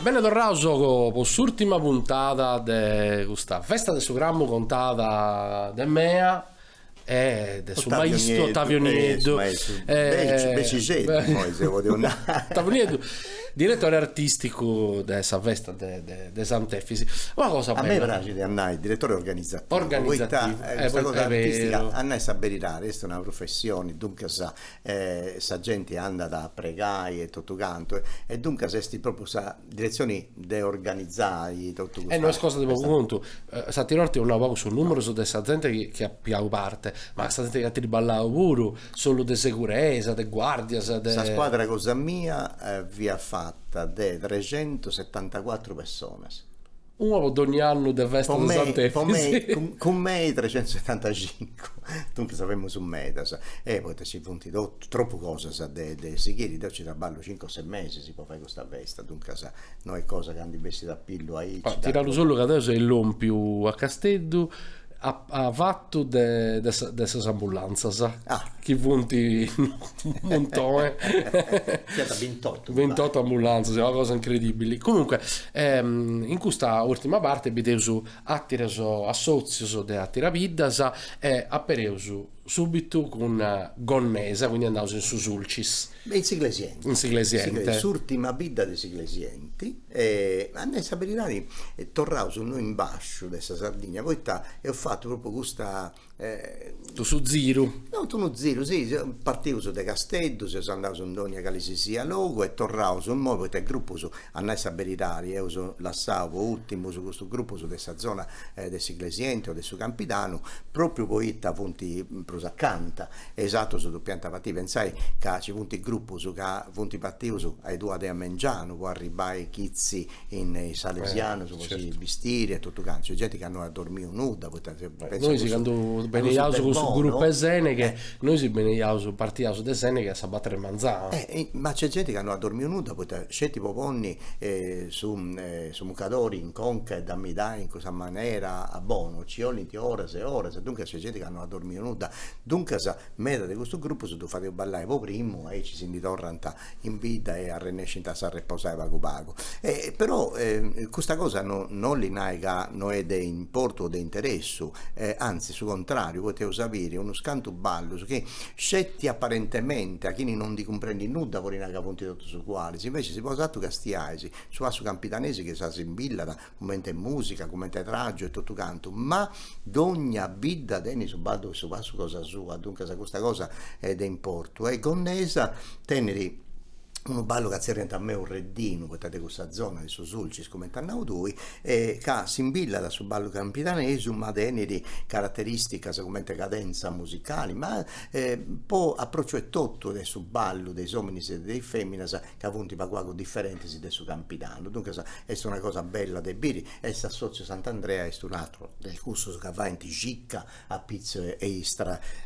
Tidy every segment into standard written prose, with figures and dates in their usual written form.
Bene torraus po s'urtima puntada de custa festa de su cramu contada de mea e de su maistu Ottavio Nieddu. Ottavio Nieddu, diretore artisticu de sa festa de de Sant'Efisi. Una cosa bella. A mei praxit a nai diretore organizativu. Organizativu. Poita custa cosa artistica, a nai sa beridadi, est una professioni, duncas sa genti andat a pregai e totu cantu e duncas est propriu sa diretzioni de organizai totu custa. E no est cosa de pagu contu, s'atera 'orta eus nau pagu su numerus de sa zente chi chi at pigau parte, ma sa zente chi at triballau puru, solu de seguresa, de guardias, de. Sa scuadra cosa mia fiat fata de trexentusetantacuatru pessonas. Una po dogni annu de festa de Sant'Efisi. Po mei, cun mei trexentusetantacincu, duncas femus medas, e poita ci funt totu, tropu cosas de de sighiri, deu ci traballu cincu o ses mesis po fai custa festa, duncas no est cosa ca ndi bessit a pillu aici. Ti naru solu ca deu seu lompiu a Casteddu avatu de de de sas ambulantzas chi funt unu muntone. Fiant bintotu. Bintotu ambulantzas, una cosa incredibili. Comunque in custa urtima parte bideus ateros assotzios de ateras biddas e apereus subitu cun Gonnesa, quindi andaus in su Sulcis. In s'Iglesienti. In s'Iglesiente. S'urtima bidda de s'Iglesienti e a nai sa beridadi torraus innoi in basciu de sa Sardigna poita eus fatu propriu custa Su ziru. Totu unu ziru, si, partius de Casteddu, seus andaus in dogna cali si siat logu e torraus immoi poita is grupus, a nai sa beridadi, eus lassau po urtimus custus grupus de sa zona de s'Iglesiente o de su Campidanu, propriu poita funt prus acanta E is atrus depiant partiri, pentzai ca ci funt grupus ca funt partius a is duas de a mengianu po arribbai chitzi in is Salesianus po si bistiri e totu cantu, nc'est genti ca no at dormiu nudda poita pentzu Nois candu beneiaus cun su grupu 'e Seneghe, nois beneiaus, partiaus de Seneghe a sas bator 'e manzanu. Ma nc'est genti ca no at dormiu nudda poita sceti po ponni su su mucadori in conca e dd'amidai in cussa manera a bonu, ci 'olint oras e oras, duncas nc'est genti ca no at dormiu nudda Duncas, meda de custus grupus ddus fadeus ballai po primu, aici si ndi torrant in bidda e arrennescint a s'arreposai pagu pagu. E però custa cosa no no 'olit nai ca no est de importu o de interessu, antzis su contrariu, poita eus a biri unus cantu ballus chi sceti aparentementi a chini no ndi cumprendit nudda podit nai ca funt totus ugualis, invecias si bosatrus castiais su passu campidanesu chi s'assimbillat cumenti musica, cumenti tragiu e totu cantu, ma dogna bidda tenit su ballu e su passu cosa sua, duncas custa cosa est de importu. E Gonnesa tenit unu ballu ca tzerriant Meurreddinu, poita de cussa zona de su Sulcis, cumenti as nau tui, e ca simbillat a su ballu campidanesu ma tenit carateristicas cumenti cadenza musicali, ma po aprociu etotu de su ballu de is ominis e de is feminas ca funt pagu pagu diferentis de su Campidanu, duncas est una cosa bella de biri e s'assotziu Sant'Andrea est un'atru de cussus ca faint cica a pitzu 'e is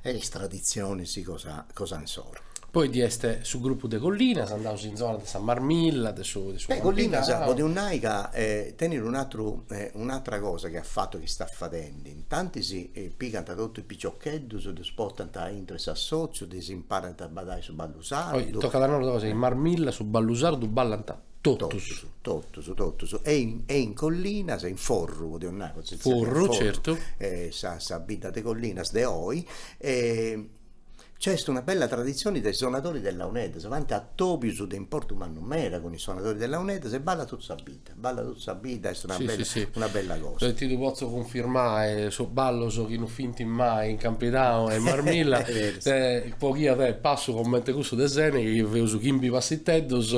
is traditzionis cosa cosa insoru. Poi ddi est su grupu de Collinas, andaus in zona de sa Marmilla, de su de su Beh, Collinas podeus nai ca tenit un'atru un'atra cosa chi at fatu chi stat fadendi, intantis pigant totu is piciocheddus, ddus portant aintru 'e s'assotziu, ddis imparant a badai su ballu sardu. Tocat a nai una cosa, in Marmilla su ballu sardu ballant totus. Totus, totus. E in e in Collinas, in Forru podeus nai, po si Forru, certu. Sa sa bidda de Collinas de oi, Nc'est una bella traditzioni de sonadoris de launeddas, faint atobius de importu mannu meda cun is sonadoris de launeddas e ballat totu sa bidda, ballat totu sa bidda, est una bella una bella cosa. Ti ddu potzu cunfirmai, sos ballos chi no fint mai in Campidanu e in Marmilla, po chi at passu comente cussu de Seneghe chi feus chimbi passiteddos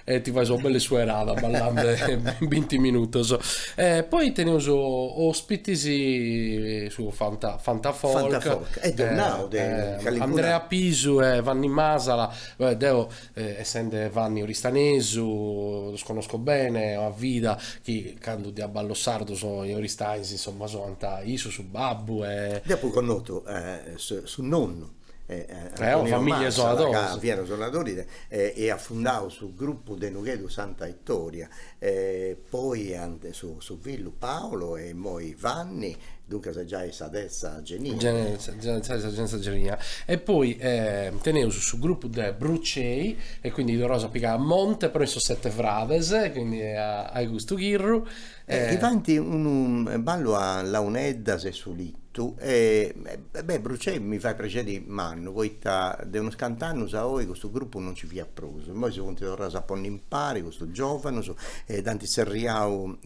e ti fais una bella suerada ballande binti minutos. E poi teneus ospitis su Fanta Fanta Folk, Fanta Folk, e deu nau de calincuna Andrea Pisu e Vanni Masala, deo essende Vanni oristanesu ddus connosco bene, una vida chi candu ddoi at ballos sardos in Aristanis insomma sonant issu, su babbu e. Deu apu connotu su nonnu. Antonino Masala, ca fiat sonadori e at fundau su gruppu de Nughedu Santa 'Ittoria, poi su fillu Paolo e immoi Vanni, duncas giai sa terza genia. Sa genia. E poi teneus su gruppu de Brucei e quindi torraus a pigai a monte però in sos Sette Frades, quindi a custu chirru Chi faint unu ballu a launeddas e sulittu e beh Brucei mi fait prexeri mannu poita de unus cant'annus a oi custu gruppu non nci fiat prus, immoi si funt torraus a ponni impari custus giovanus e dd'ant tzerriau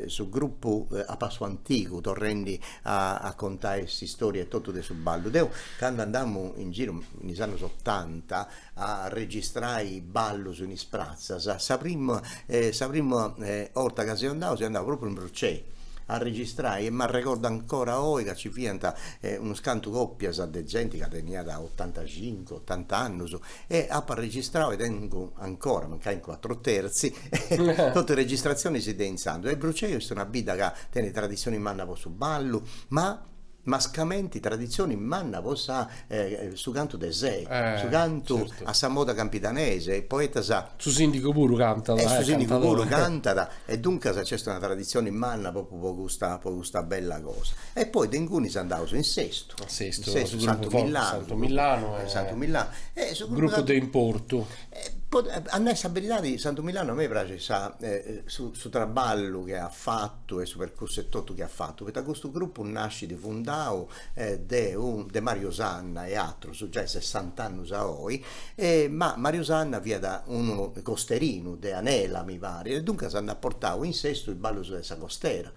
su gruppu a passu antigu torrendi a contai s'istoria e totu de su ballu. Deu candu andamu in giru in is annus otanta a registrai ballus in is pratzas, sa primu sa primu 'orta ca seu andau seu andau propriu in Brucei a registrai e m'arregordu ancora oi ca ci fiant unus cantu coppias de genti ca teniat otantacincu otant'annus e apu arregistrau e tengu ancora, mancai in quattro terzi, totu is registrazionis de intzandus. E Brucei est una bidda ca tenit tradizioni manna po su ballu, ma Mascamenti traditzioni manna po sa su cantu de sei, su cantu a sa moda campidanese, poetas. Su sindigu puru cantat. E su sindigu puru cantat e duncas nc'est una traditzioni manna propriu po custa po custa bella cosa. E poi de ingunis andaus in Sestu, in Sestu, Santu Millanu, Santu Millanu e Santu Millanu e su gruppu de importu. A nai sa beridadi Santu Millanu a mei praxit sa su su traballu chi at fatu e su percursu e totu chi at fatu, poita custu gruppu nascit fundau de de Mario Sanna e atrus giai sessant'annus a oi, ma Mario Sanna fiat unu costerinu de Anela mi parit e duncas nd'at portau in Sestu is ballus de sa costera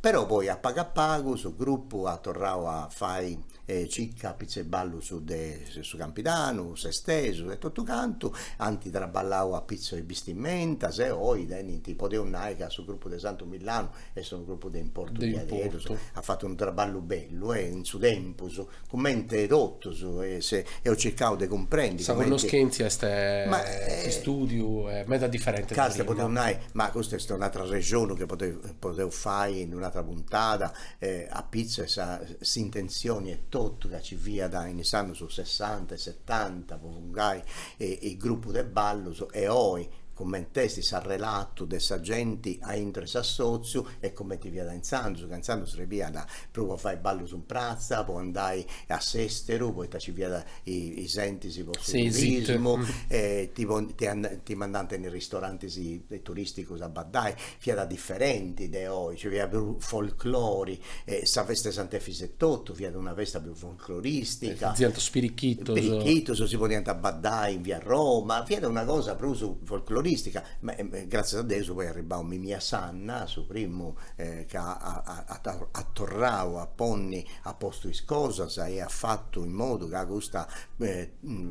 Però poi a pagu a pagu su gruppu at torrau a fai cica apitzu 'e ballus de su Campidanu, sestesu e totu cantu, ant traballau apitzu 'e bistimentas e oi tenint, podeus nai ca su gruppu de Santu Millanu est unu gruppu de importu diaderus, at fatu unu traballu bellu e in su tempus Cumenti totus eus circau de cumprendi. Sa connoschentzia est s'istudiu est meda diferente. Casi podeus nai, ma custa est un'atra arrexonu chi podeus fai in un'atra puntada, apitzu 'e sa s'intentzioni e totu ca ci fiat in is annus sessanta e setanta po fungai is grupus de ballus e oi cument'est s'arrelatu de sa genti aintru 'e s'assotziu e cumenti fiat intzandus, ca intzandus srebiat prus po fai ballus in pratza, po andai a s'esteru, poita ci fiat is entis po su turismu, e ti ti mandant in is ristorantis turisticus a baddai, fiat diferenti de oi, ci fiat prus folclori, e sa festa 'e Sant'Efis etotu fiat una festa prus folcloristica. Fiant is pirichitus. Pirichitus, si podiant baddai in via Roma, fiat una cosa prus folcloristica, ma gratzias a Deus poi est arribbau Mimia Sanna, su primu ca at torrau a ponni a postu is cosas e at fatu in modu ca custa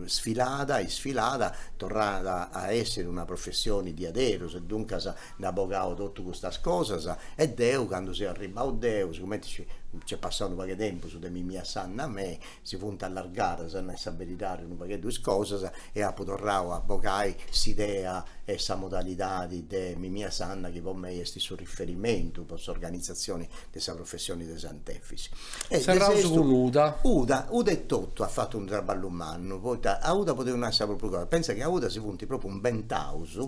sfilada isfilada torrat a essiri una professioni diaderus e duncas nd'at bogau totu custas cosas e deu candu seu arribbau deu sigumenti nc'est passau unu pagu 'e tempus de Mimia Sanna a mei si funt allargadas a nai sa beridadi unu pagheddu is cosas e apu torrau a bogai s'idea e sa modalidadi de Mimia Sanna chi po mei est su riferimentu po s'organizatzioni de sa professioni de Sant'Efis. E Serraus cun Uda. Uda, Uda etotu at fatu unu traballu mannu, poita a Uda podeus nai sa propriu cosa, pentza chi a Uda si funt propriu imbentaus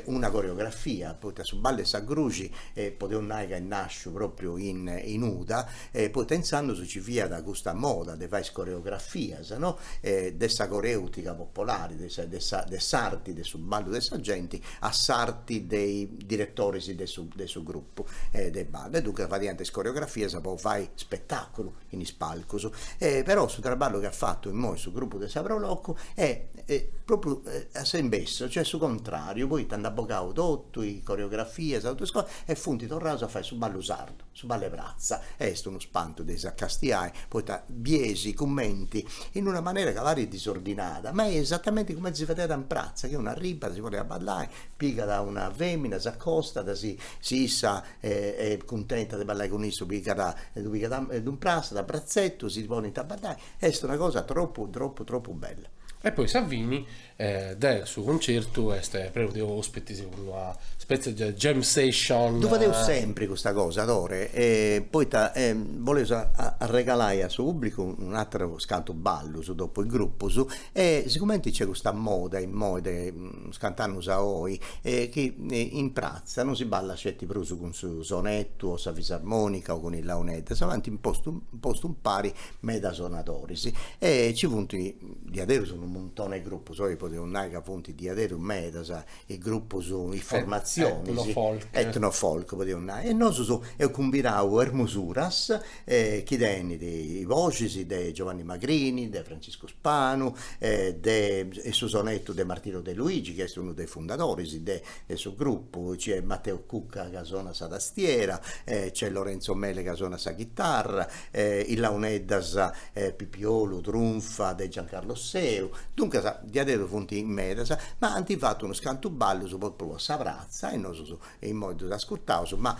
una coreografia, poita su ballu 'e sa gruxi podeus nai ca est nasciu propriu in in Uda, poita intzandus ci fiat custa moda de fai is coreografias no, de sa coreutica popolari, de sa de sa de s'arti de su ballu de sa genti a s'arti de is diretoris de su de su gruppu de ballu e duncas fadiant is coreografias po fai spetaculu in is palcus, però su traballu chi at fatu immoi su gruppu de sa Pro Loco est propriu a s'imbessu, cioè su contrariu, poita nd'at bogau totu is coreografias, totu is cosas e funt torraus a fai su ballu sardu, su ballu 'e pratza, est unu spantu de si castiai, poita biesi cumenti in una manera ca parit disordinada, ma est esatamenti cumenti si fadiat in pratza, chi unu arribat, si ponit a ballai, pigat una femina, s'acostat, si si issa est cuntenta de ballai cun issu, pigat ddu pigat ddu imprassat a bratzetu, si ponint a baddai, est una cosa tropu tropu tropu bella. E poi sa fini de su concertu est prenu de ospitis cun una spètzia de jam session. Ddu fadeus sempri custa cosa, Tore, poita boleus arregalai a su pubblicu un'ateru scantu ballus dopu is grupus e sigumenti nc'est custa moda immoi de unus cant'annus a oi chi in pratza non si ballat sceti prus cun su sonettu o sa fisarmonica o cun is launeddas, ma ant postu postu impari meda sonadoris e nci funt diaderus unu muntoni 'e grupus, oi podeus nai ca funt diaderus medas is grupus, is formatzionis, etnofolk, etnofolk podeus nai, e nosus eus cumbidau Ermosuras chi tenit is boxis de Giovanni Magrini, de Franciscu Spanu, de su sonettu de Martino De Luigi chi est unu de is fundadoris de su gruppu, nc'est Matteo Cucca ca sonat sa tastiera, nc'est Lorenzo Mele ca sonat sa chitarra, is launeddas Pipiolu, Trunfa de Giancarlo Seu, duncas diaderus funt in medas, ma ant fatu unus cantu ballus propriu po sa pratza e nosus immoi ddus ascurtaus, ma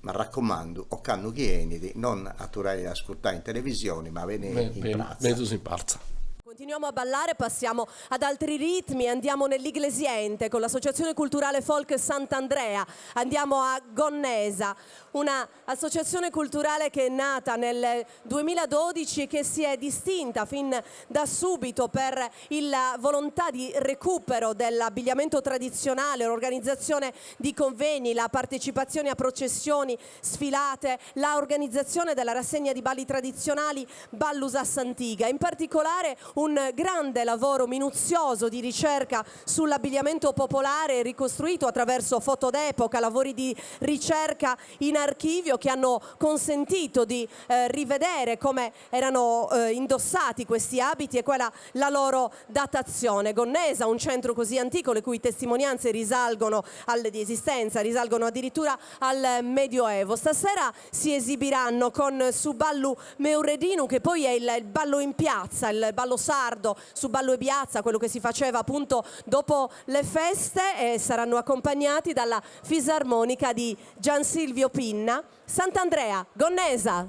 m'arracumandu, ocannu chi 'enit non aturai a ascurtai in televisioni ma benei in pratza. Mezus in pratza. Continuiamo a ballare, passiamo ad altri ritmi, andiamo nell'Iglesiente con l'associazione culturale folk Sant'Andrea, andiamo a Gonnesa, una Associazione culturale che è nata nel 2012 e che si è distinta fin da subito per la volontà di recupero dell'abbigliamento tradizionale, l'organizzazione di convegni, la partecipazione a processioni, sfilate, la organizzazione della rassegna di balli tradizionali Ballus a s'Antiga. In particolare un grande lavoro minuzioso di ricerca sull'abbigliamento popolare ricostruito attraverso foto d'epoca, lavori di ricerca in archivio che hanno consentito di rivedere come erano indossati questi abiti e qual era la loro datazione. Gonnesa, un centro così antico le cui testimonianze risalgono al, di esistenza risalgono addirittura al Medioevo. Stasera si esibiranno con su ballu Meuredinu che poi è il ballo in piazza, il ballo sardo, su ballu 'e piazza, quello che si faceva appunto dopo le feste e saranno accompagnati dalla fisarmonica di Gian Silvio Pinna, Sant'Andrea, Gonnesa.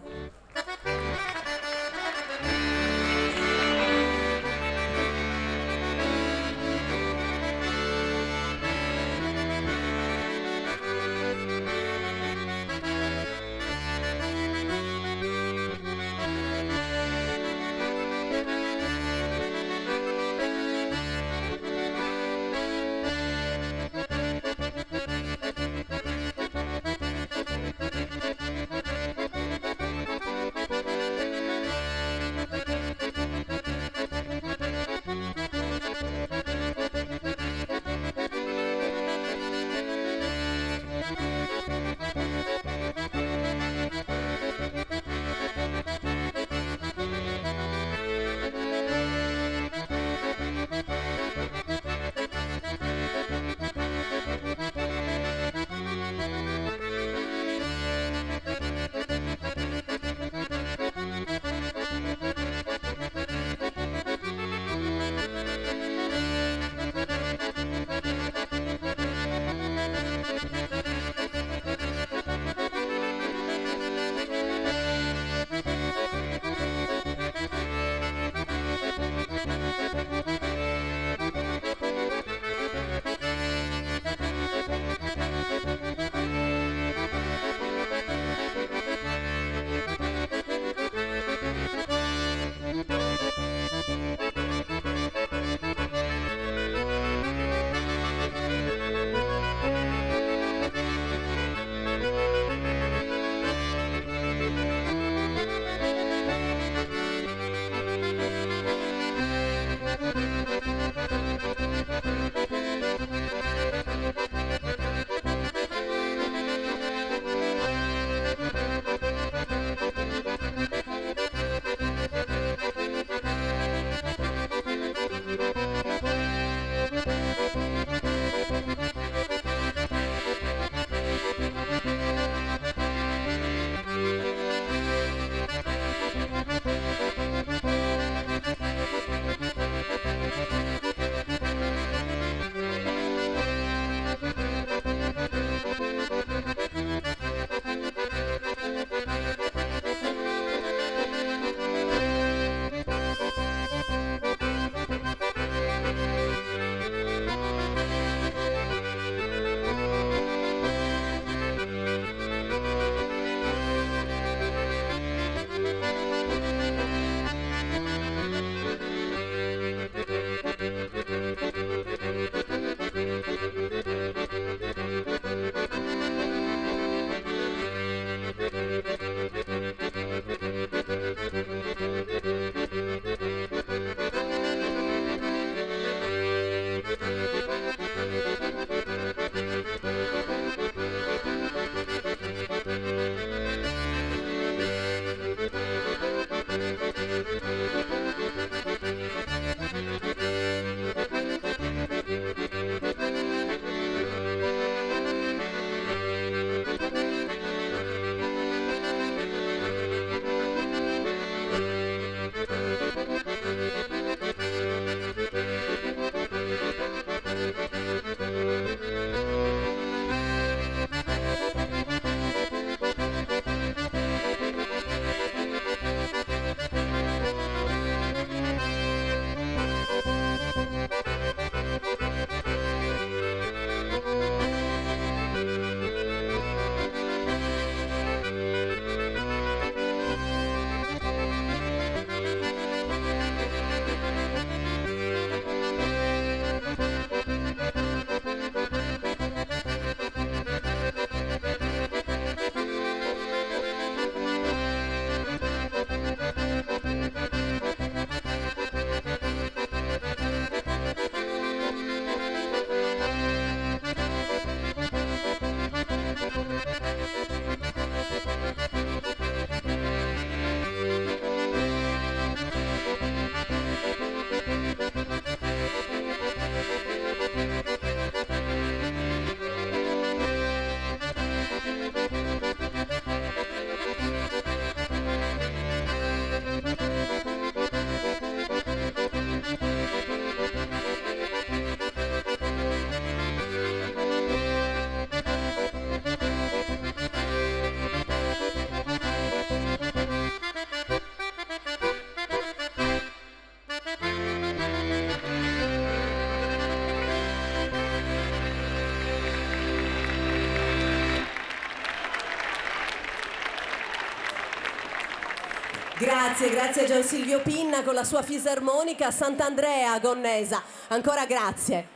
Grazie, grazie a Gian Silvio Pinna con la sua fisarmonica Sant'Andrea Gonnesa. Ancora grazie.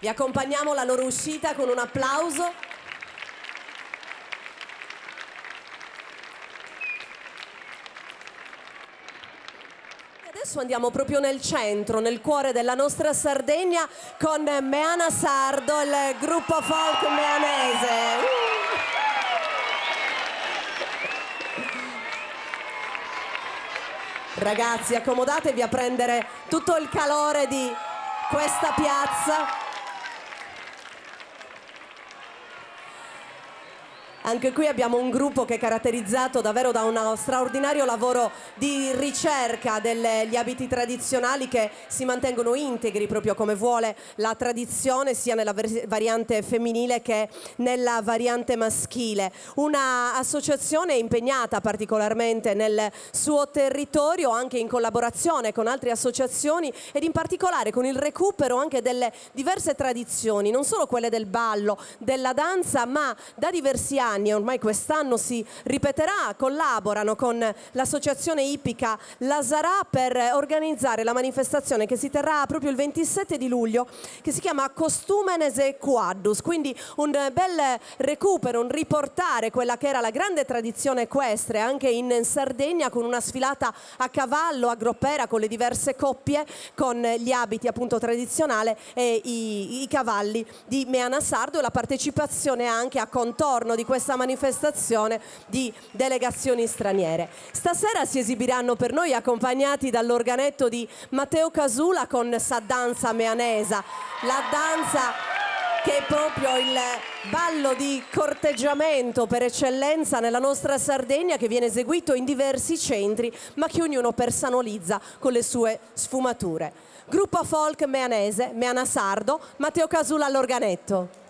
Vi accompagniamo alla loro uscita con un applauso. Adesso andiamo proprio nel centro, nel cuore della nostra Sardegna con Meana Sardo, il gruppo folk meanese. Ragazzi, accomodatevi a prendere tutto il calore di questa piazza. Anche qui abbiamo un gruppo che è caratterizzato davvero da uno straordinario lavoro di ricerca degli abiti tradizionali che si mantengono integri proprio come vuole la tradizione sia nella variante femminile che nella variante maschile. Una associazione impegnata particolarmente nel suo territorio anche in collaborazione con altre associazioni ed in particolare con il recupero anche delle diverse tradizioni, non solo quelle del ballo, della danza, ma da diversi anni, ormai quest'anno si ripeterà, collaborano con l'associazione ippica Lasarà per organizzare la manifestazione che si terrà proprio il 27 di luglio, che si chiama Costumenes e Cuaddus, quindi un bel recupero, un riportare quella che era la grande tradizione equestre anche in Sardegna, con una sfilata a cavallo, a groppera, con le diverse coppie, con gli abiti appunto tradizionali e i, i cavalli di Meana Sardo e la partecipazione anche a contorno di questa manifestazione di delegazioni straniere. Stasera si esibiranno per noi accompagnati dall'organetto di Matteo Casula con Sa danza meanesa, la danza che è proprio il ballo di corteggiamento per eccellenza nella nostra Sardegna, che viene eseguito in diversi centri ma che ognuno personalizza con le sue sfumature. Gruppo folk meanese, Meana Sardo, Matteo Casula all'organetto.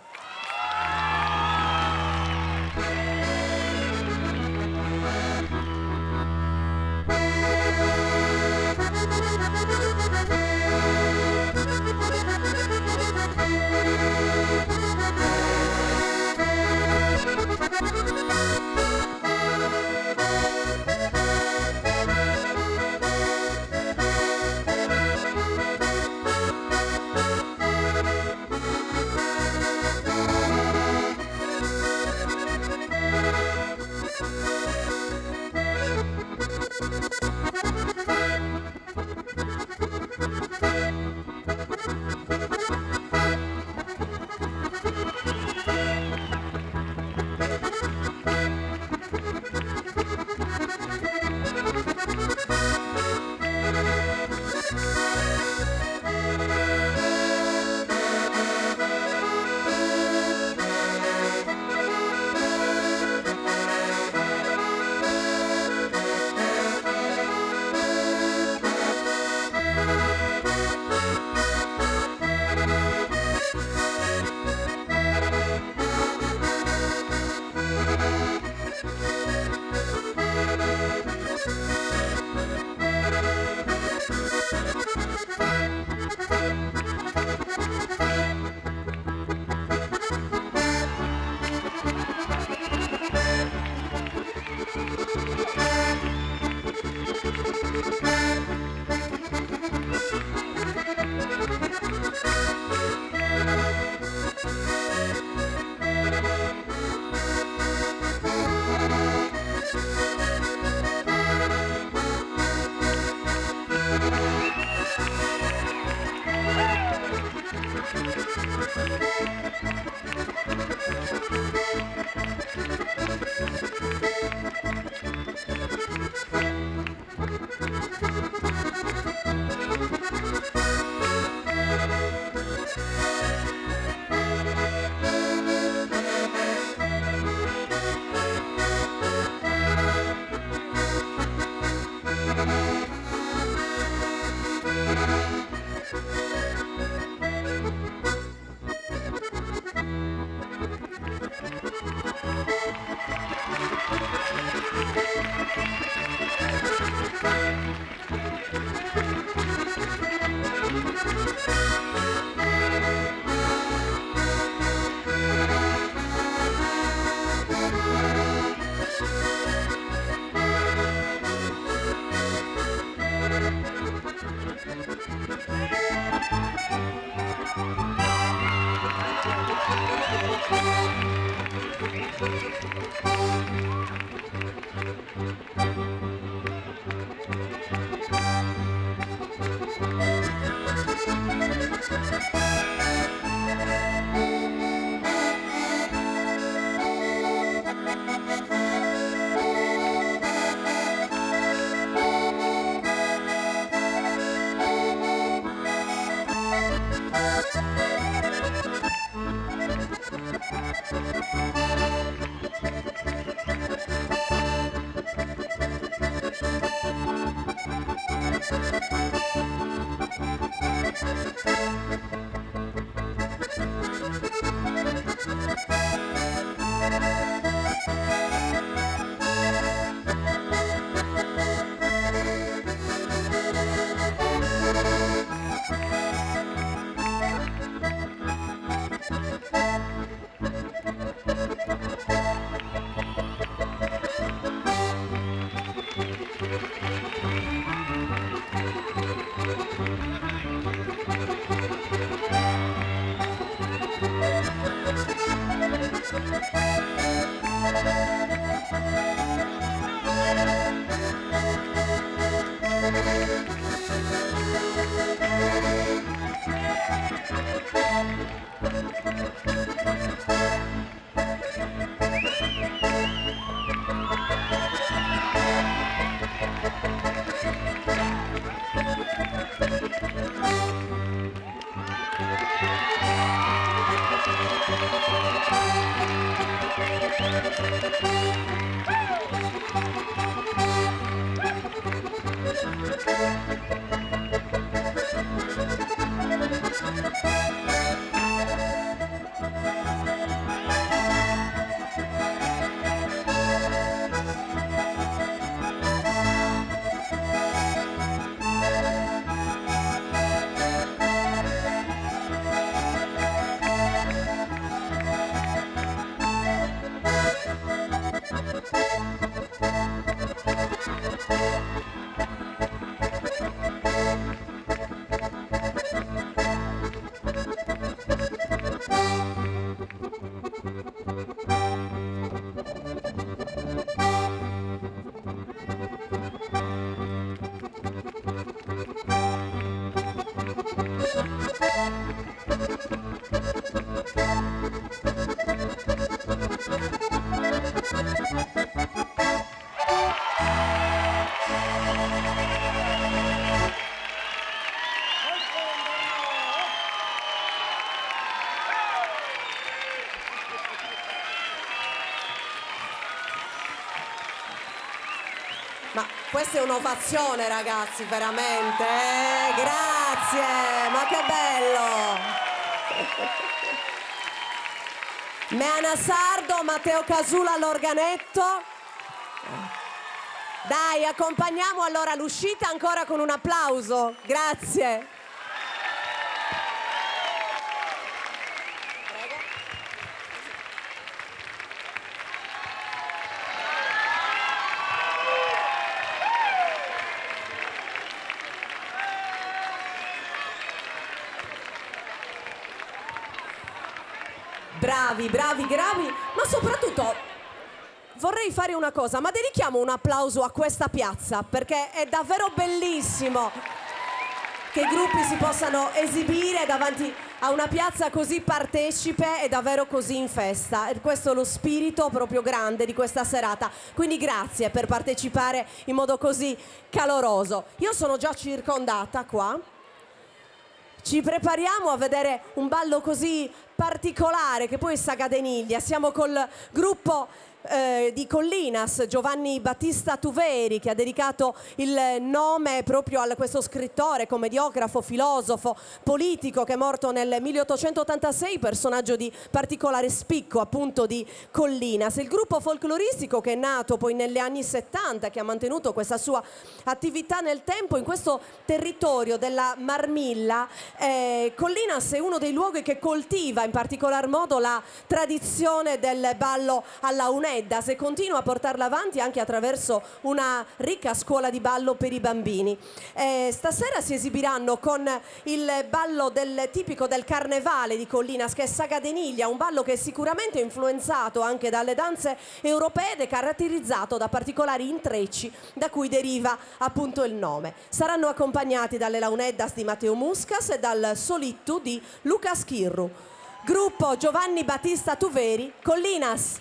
Ma questa è un'ovazione ragazzi, veramente, eh? Grazie, ma che bello! Meana Sardo, Matteo Casula all'organetto. Dai, accompagniamo allora l'uscita ancora con un applauso. Grazie. Bravi, bravi, bravi, ma soprattutto vorrei fare una cosa, ma dedichiamo un applauso a questa piazza perché è davvero bellissimo che i gruppi si possano esibire davanti a una piazza così partecipe e davvero così in festa. E questo è lo spirito proprio grande di questa serata. Quindi grazie per partecipare in modo così caloroso. Io sono già circondata qua. Ci prepariamo a vedere un ballo così particolare che poi è Sa Cadeniglia. Siamo col gruppo di Collinas, Giovanni Battista Tuveri, che ha dedicato il nome proprio a questo scrittore, commediografo, filosofo, politico che è morto nel 1886, personaggio di particolare spicco appunto di Collinas. Il gruppo folcloristico che è nato poi negli anni 70, che ha mantenuto questa sua attività nel tempo in questo territorio della Marmilla. Collinas è uno dei luoghi che coltiva in particolar modo la tradizione del ballo alla launeddas e continua a portarla avanti anche attraverso una ricca scuola di ballo per i bambini. Stasera si esibiranno con il ballo tipico del carnevale di Collinas, che è Sa Cadeniglia, un ballo che è sicuramente influenzato anche dalle danze europee ed è caratterizzato da particolari intrecci da cui deriva appunto il nome. Saranno accompagnati dalle launeddas di Matteo Muscas e dal solittu di Luca Schirru. Gruppo Giovanni Battista Tuveri, Collinas.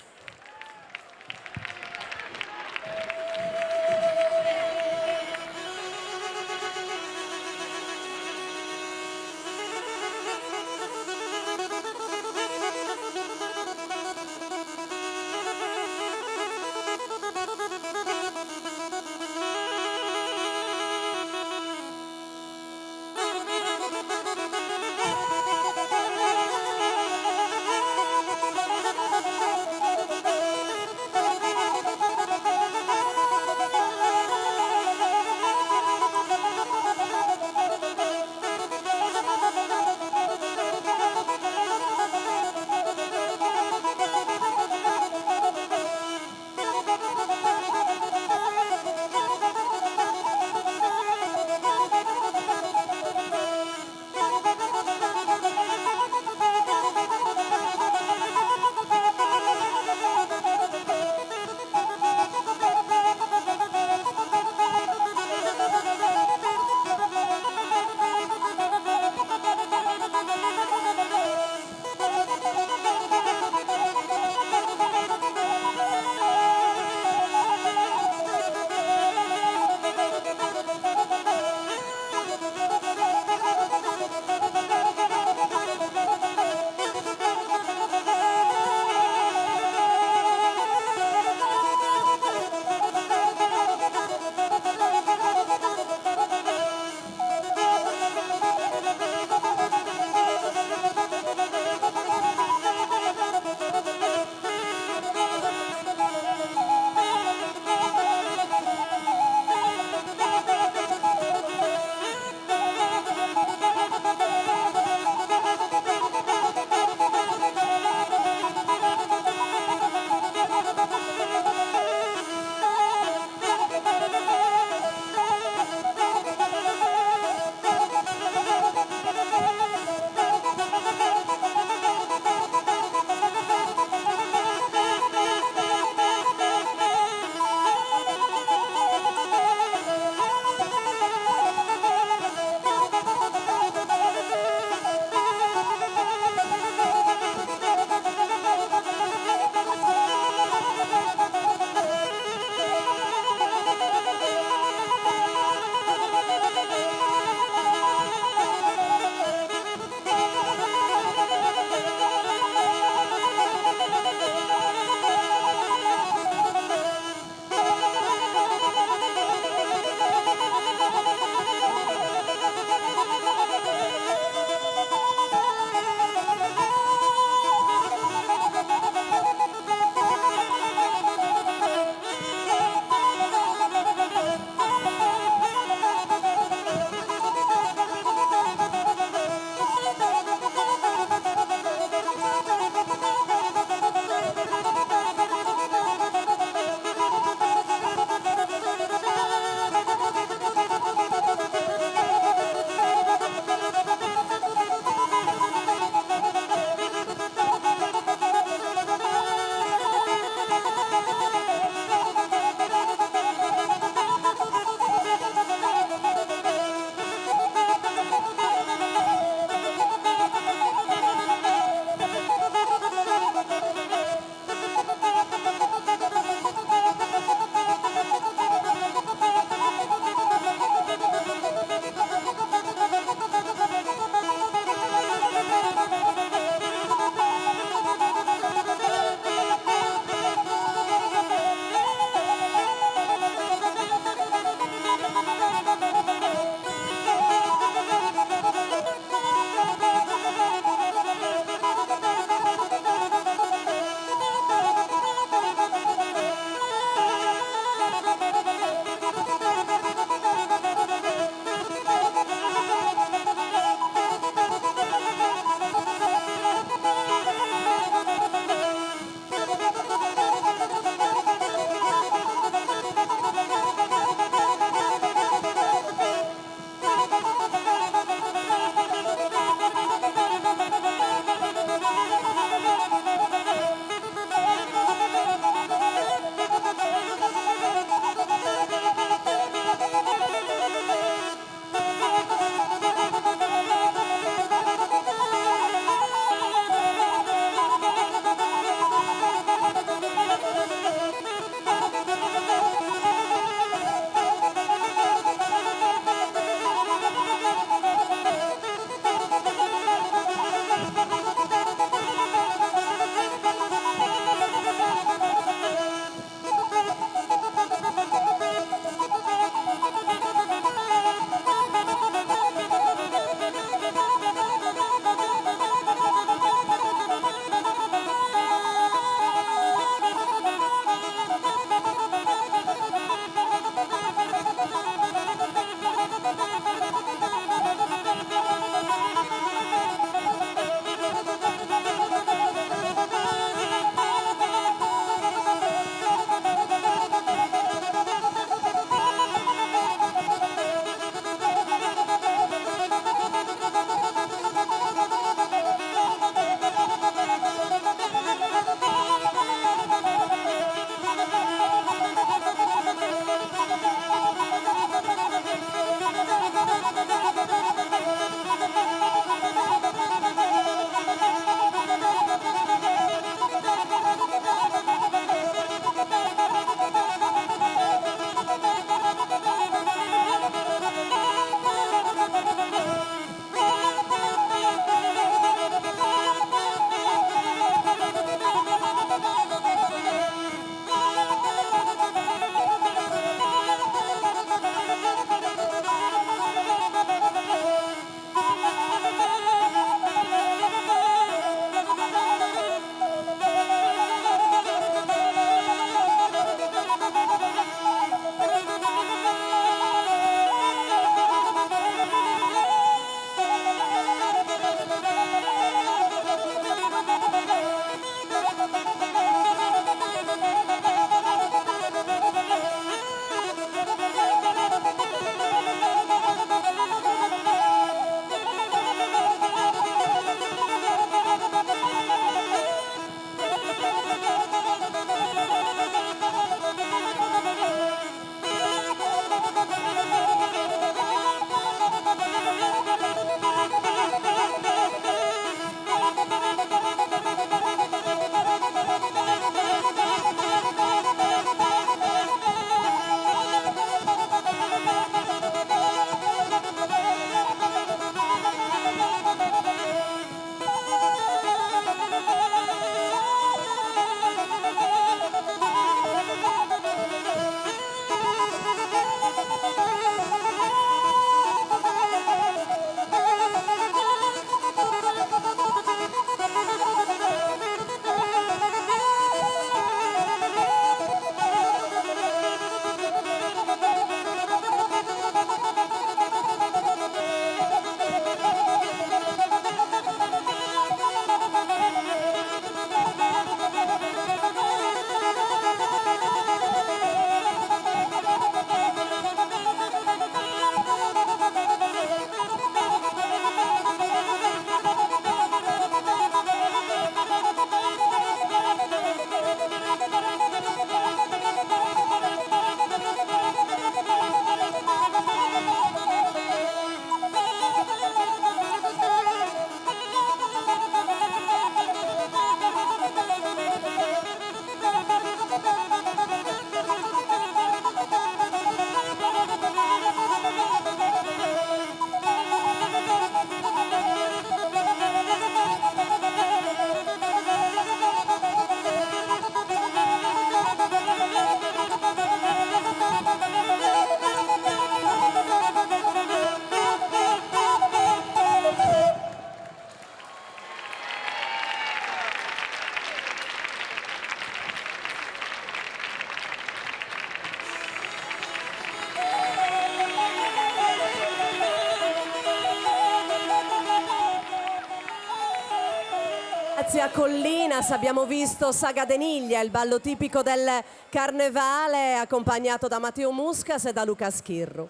Grazie a Collinas abbiamo visto Sa Cadeniglia, il ballo tipico del Carnevale accompagnato da Matteo Muscas e da Luca Schirru.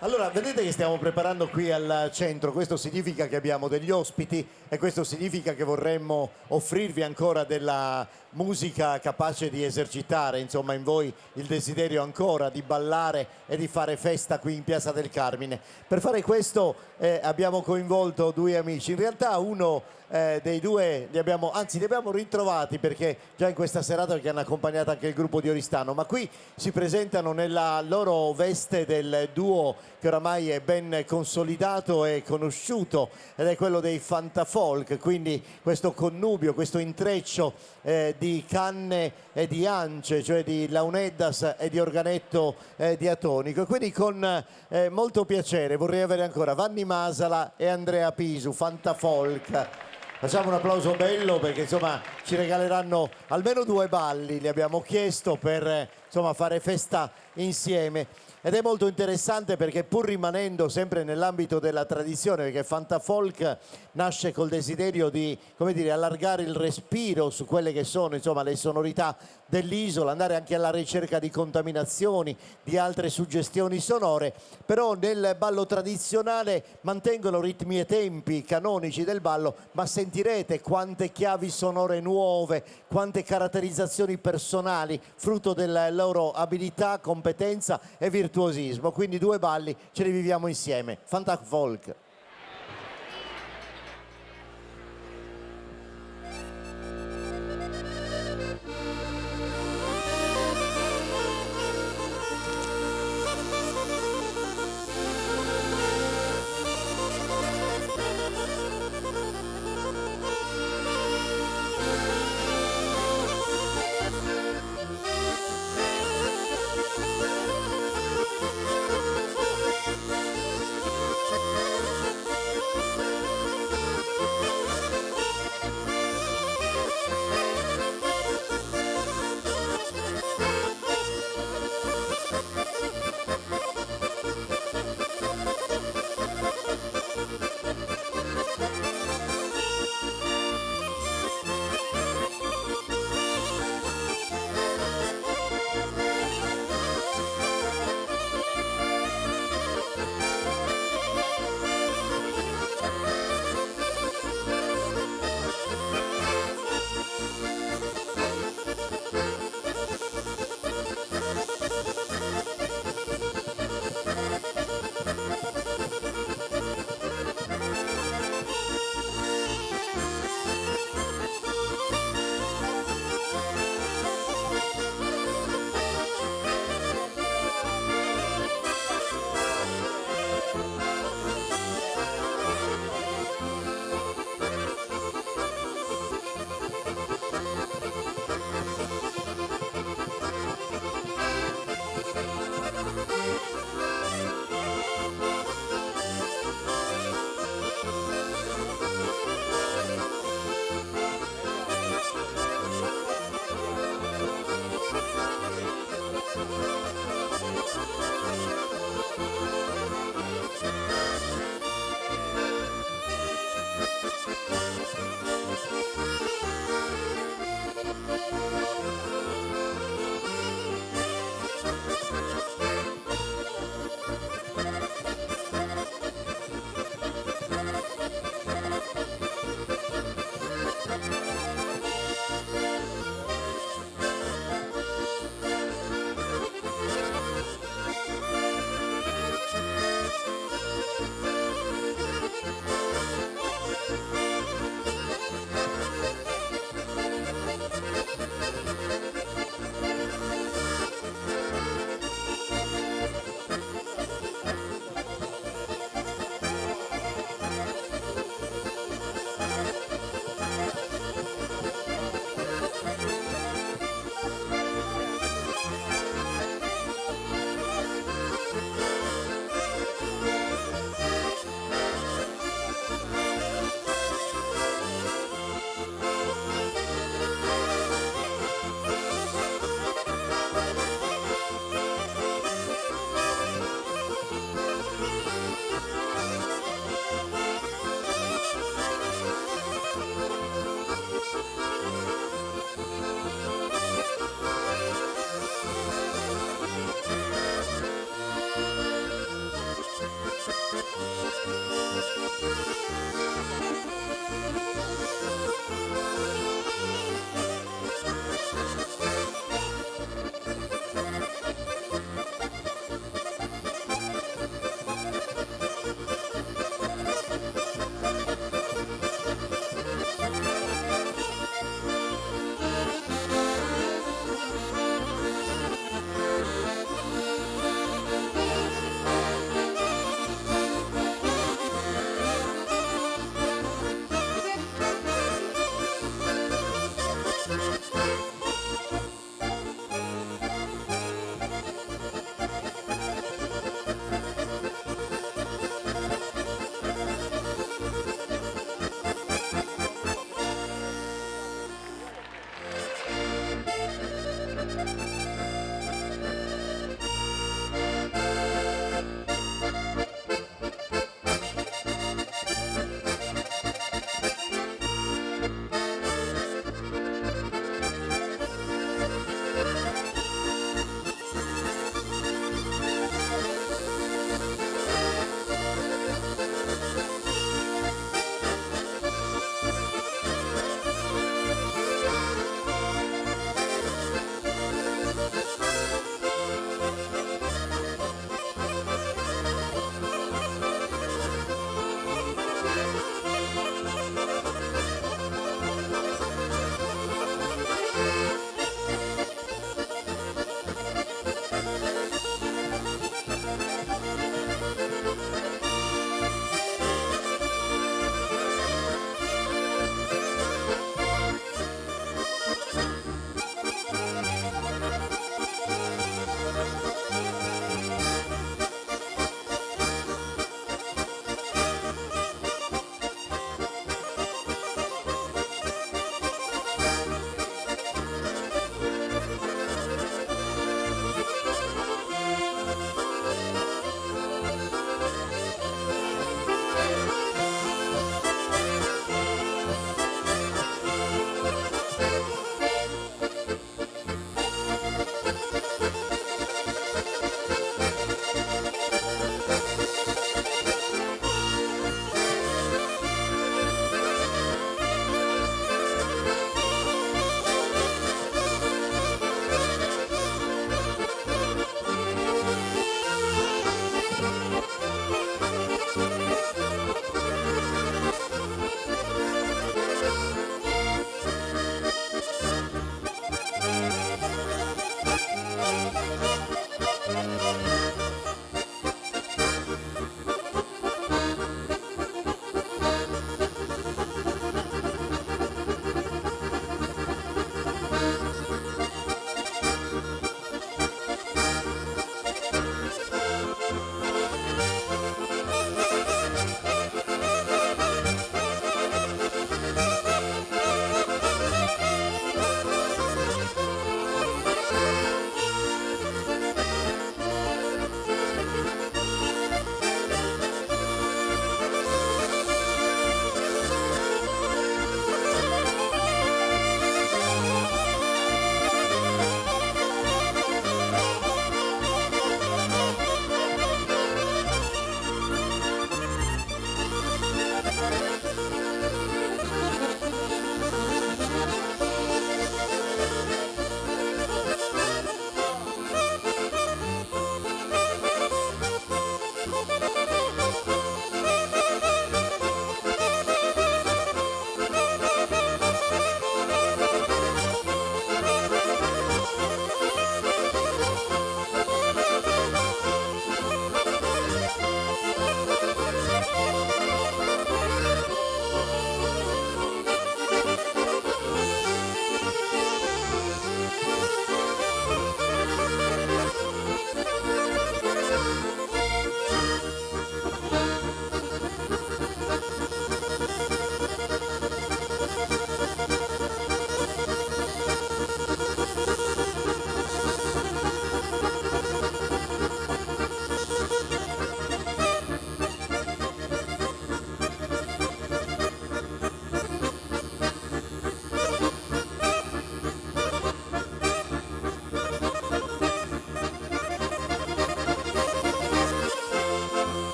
Allora, vedete che stiamo preparando qui al centro, questo significa che abbiamo degli ospiti e questo significa che vorremmo offrirvi ancora della musica capace di esercitare, insomma, in voi il desiderio ancora di ballare e di fare festa qui in Piazza del Carmine. Per fare questo eh, abbiamo coinvolto due amici, in realtà uno eh, dei due li abbiamo, anzi li abbiamo ritrovati perché già in questa serata che hanno accompagnato anche il gruppo di Oristano, ma qui si presentano nella loro veste del duo che oramai è ben consolidato e conosciuto ed è quello dei Fantafolk, quindi questo connubio, questo intreccio eh, di canne e di ance, cioè di launeddas e di organetto eh, diatonico. E quindi con eh, molto piacere vorrei avere ancora Vanni Masala e Andrea Pisu, Fantafolk. Facciamo un applauso bello perché insomma ci regaleranno almeno due balli, li abbiamo chiesto per eh, insomma, fare festa insieme. Ed è molto interessante perché pur rimanendo sempre nell'ambito della tradizione, perché Fantafolk nasce col desiderio di come dire, allargare il respiro su quelle che sono insomma, le sonorità dell'isola, andare anche alla ricerca di contaminazioni, di altre suggestioni sonore, però nel ballo tradizionale mantengono ritmi e tempi canonici del ballo, ma sentirete quante chiavi sonore nuove, quante caratterizzazioni personali, frutto della loro abilità, competenza e virtuosismo. Quindi due balli ce li viviamo insieme. Fantafolk.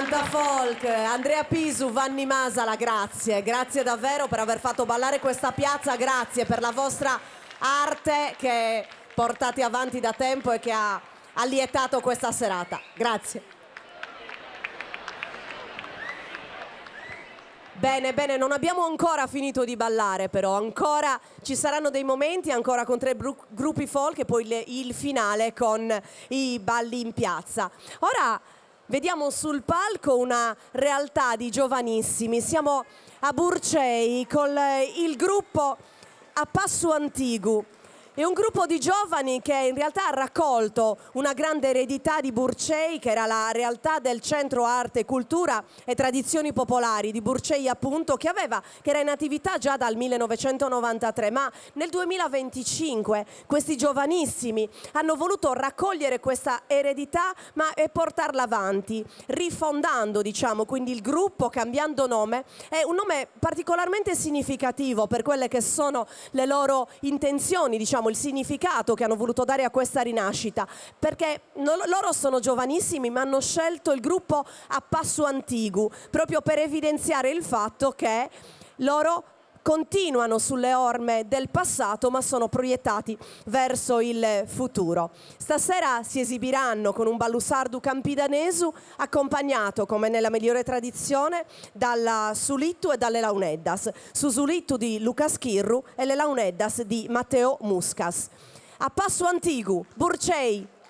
Canta folk, Andrea Pisu, Vanni Masala, grazie, grazie davvero per aver fatto ballare questa piazza, grazie per la vostra arte che portate avanti da tempo e che ha allietato questa serata. Grazie. Bene, bene, non abbiamo ancora finito di ballare però, ancora ci saranno dei momenti ancora con tre gruppi folk e poi il finale con i balli in piazza. Ora vediamo sul palco una realtà di giovanissimi, siamo a Burcei con il gruppo A Passu Antigu. È un gruppo di giovani che in realtà ha raccolto una grande eredità di Burcei, che era la realtà del centro arte, cultura e tradizioni popolari di Burcei, appunto, che, aveva, che era in attività già dal 1993, ma nel 2025 questi giovanissimi hanno voluto raccogliere questa eredità ma, e portarla avanti, rifondando, diciamo, quindi il gruppo, cambiando nome. È un nome particolarmente significativo per quelle che sono le loro intenzioni, diciamo, il significato che hanno voluto dare a questa rinascita, perché loro sono giovanissimi ma hanno scelto il gruppo a Passu Antigu proprio per evidenziare il fatto che loro continuano sulle orme del passato ma sono proiettati verso il futuro. Stasera si esibiranno con un ballu sardu campidanesu accompagnato, come nella migliore tradizione, dalla Sulittu e dalle Launeddas. Su Sulittu di Luca Schirru e le Launeddas di Matteo Muscas. A Passu Antigu, Burcei.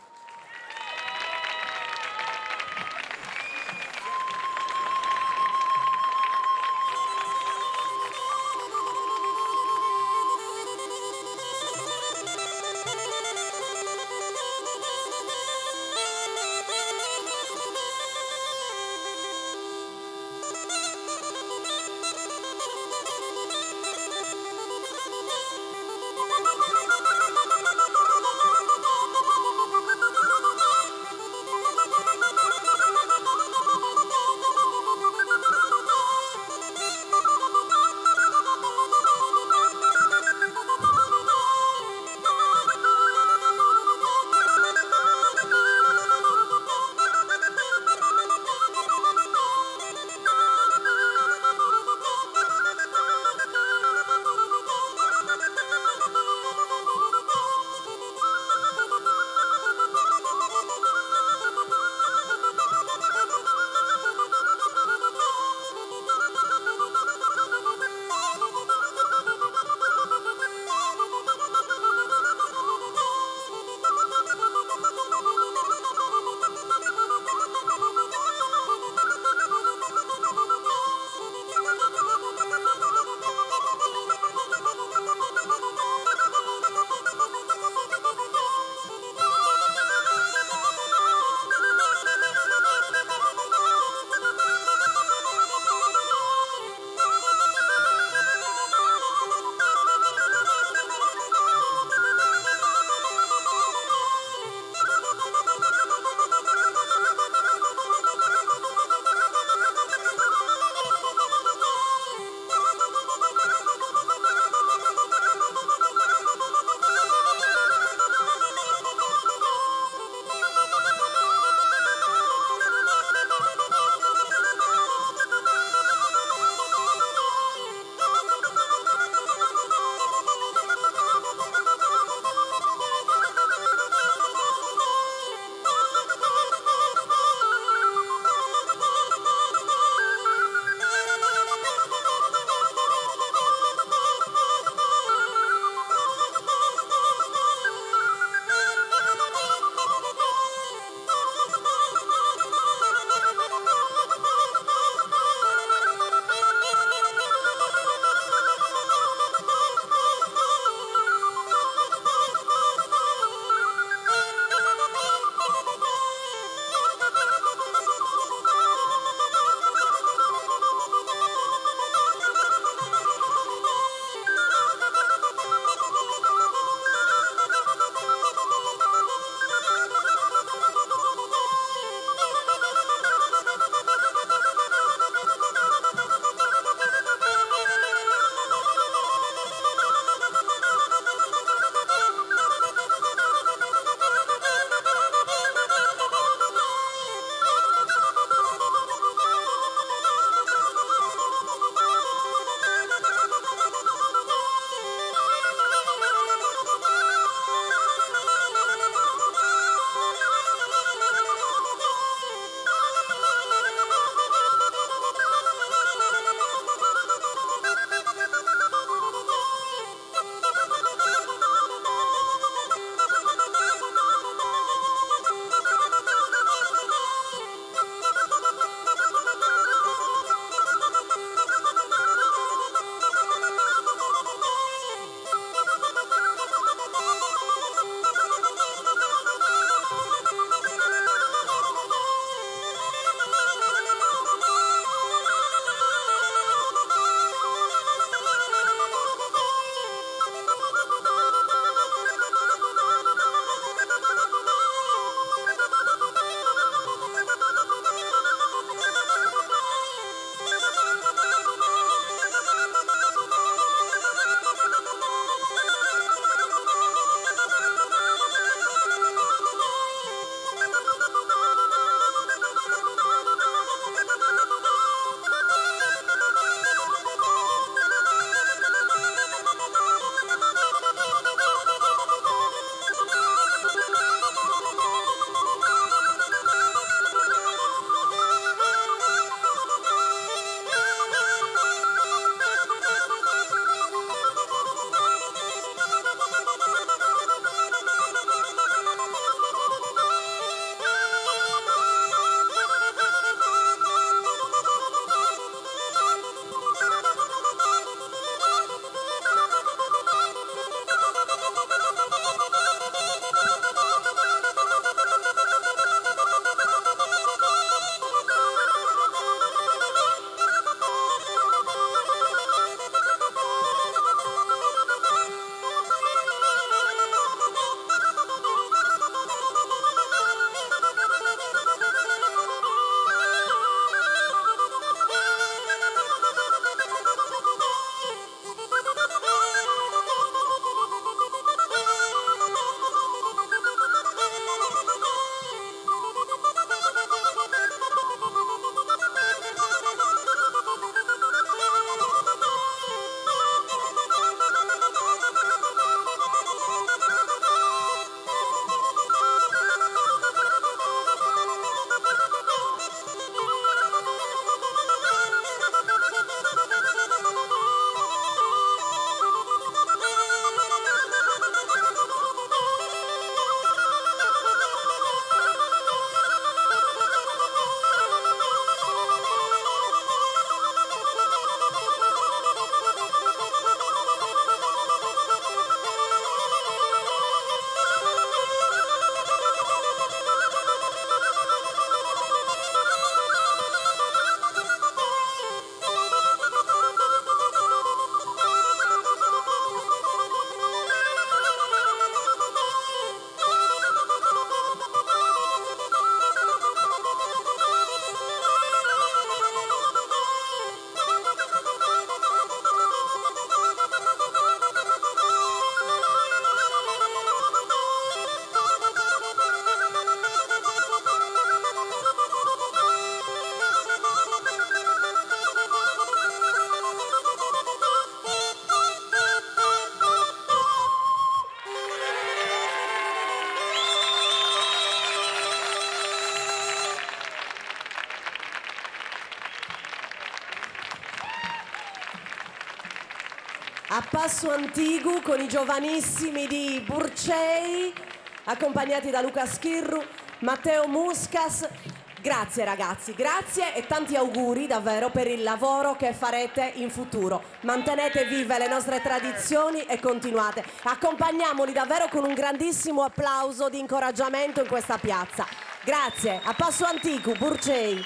A passu antigu con i giovanissimi di Burcei, accompagnati da Luca Schirru, Matteo Muscas. Grazie ragazzi, grazie e tanti auguri davvero per il lavoro che farete in futuro. Mantenete vive le nostre tradizioni e continuate. Accompagniamoli davvero con un grandissimo applauso di incoraggiamento in questa piazza. Grazie. A passu antigu, Burcei.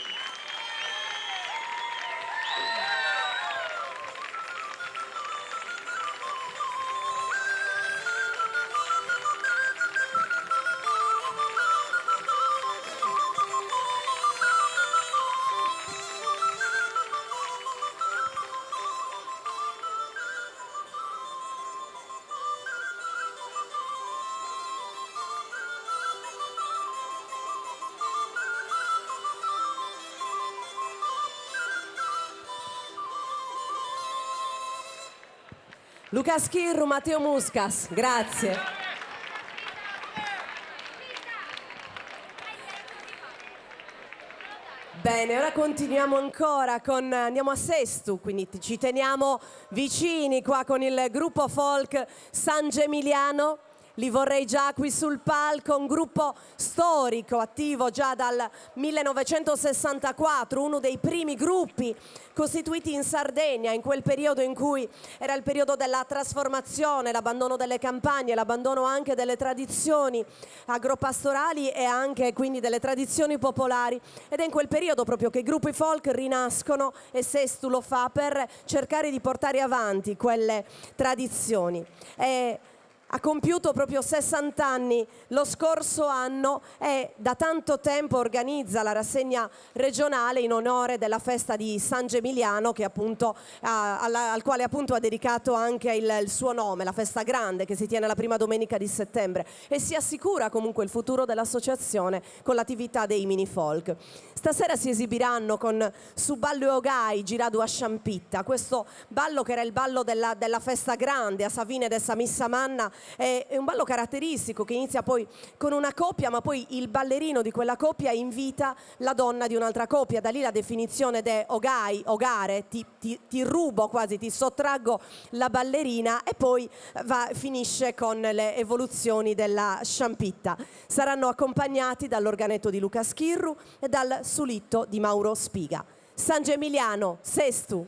Luca Schirru, Matteo Muscas, grazie. Bene, ora continuiamo ancora con, andiamo a Sestu, quindi ci teniamo vicini qua con il gruppo folk San Gemiliano. Li vorrei già qui sul palco, un gruppo storico attivo già dal 1964, uno dei primi gruppi costituiti in Sardegna in quel periodo in cui era il periodo della trasformazione, l'abbandono delle campagne, l'abbandono anche delle tradizioni agropastorali e anche quindi delle tradizioni popolari. Ed è in quel periodo proprio che i gruppi folk rinascono e Sestu lo fa per cercare di portare avanti quelle tradizioni. E ha compiuto proprio 60 anni lo scorso anno e da tanto tempo organizza la rassegna regionale in onore della festa di San Gemiliano, che appunto, alla, al quale appunto ha dedicato anche il, il suo nome, la festa grande che si tiene la prima domenica di settembre, e si assicura comunque il futuro dell'associazione con l'attività dei mini folk. Stasera si esibiranno con Su Ballu 'e 'Ogai giradu a Sciampitta, questo ballo che era il ballo della, della festa grande a sa fine de sa missa manna. È, è un ballo caratteristico che inizia poi con una coppia, ma poi il ballerino di quella coppia invita la donna di un'altra coppia, da lì la definizione de ogai, ogare, ti, ti, ti rubo quasi, ti sottraggo la ballerina, e poi va, finisce con le evoluzioni della sciampitta. Saranno accompagnati dall'organetto di Luca Schirru e dal sulitto di Mauro Spiga. San Gemiliano, Sestu.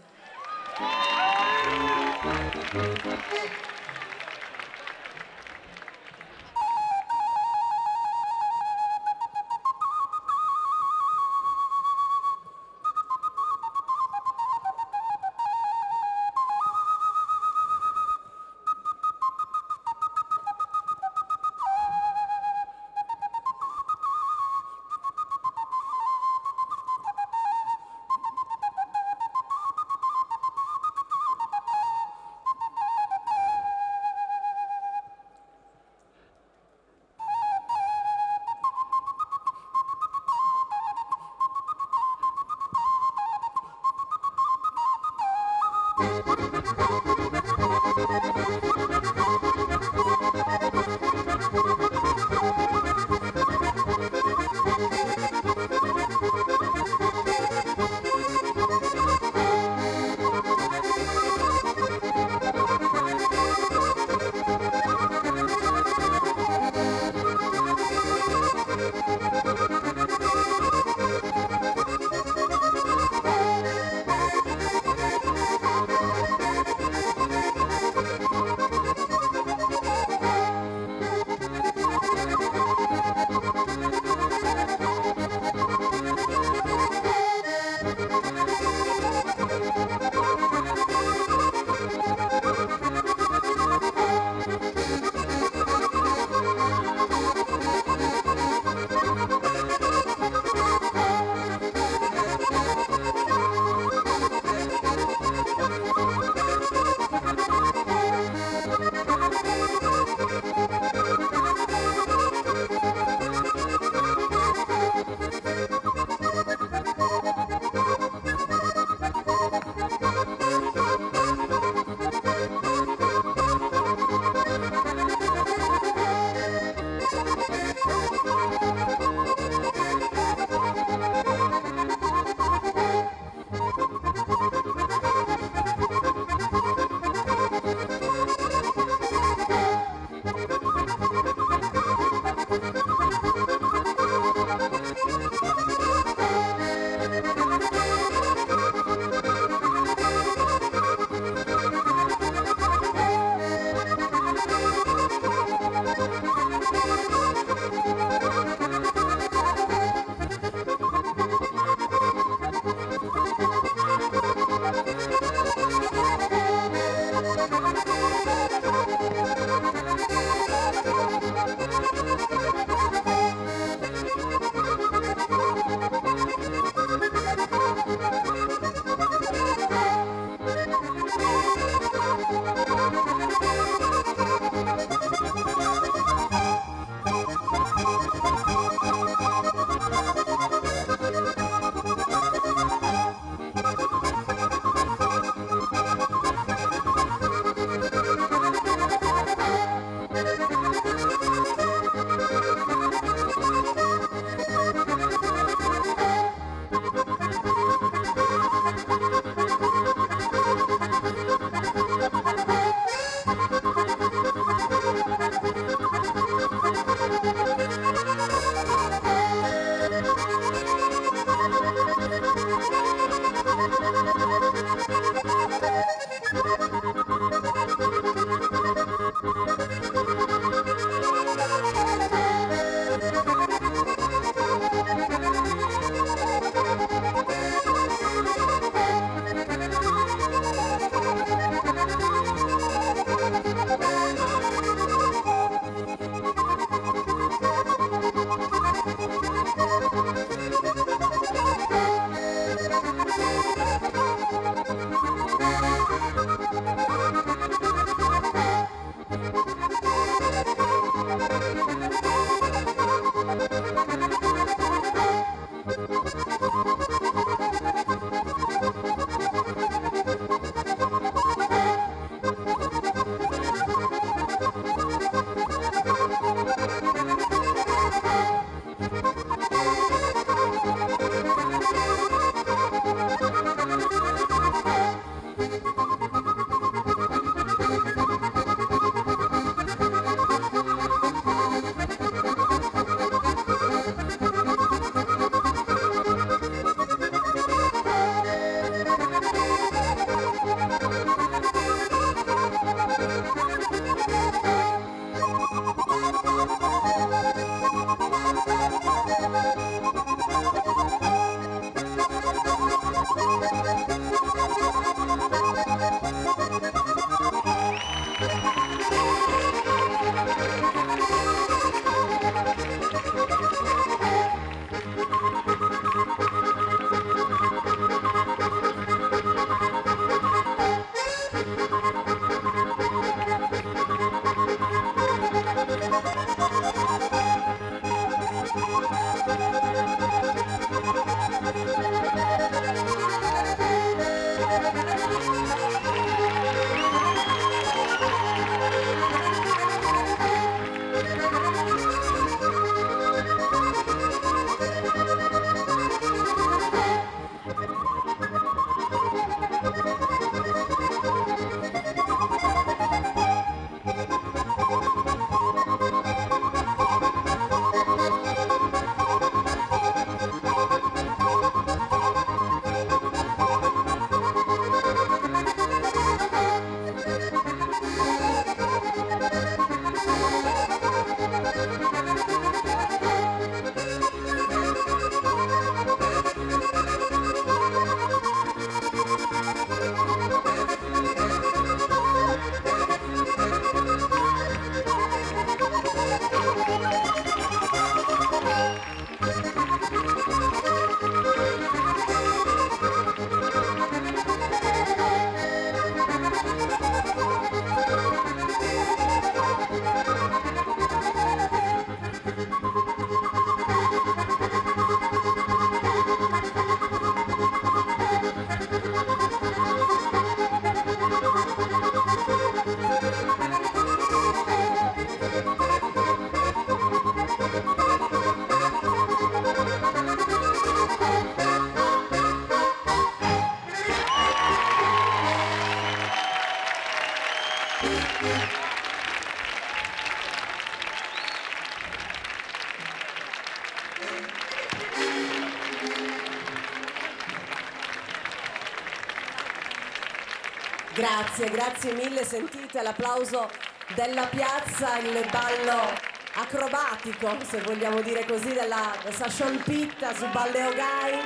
Grazie, grazie mille. Sentite l'applauso della piazza, il ballo acrobatico, se vogliamo dire così, della sa Sciolpitta su Balleogai.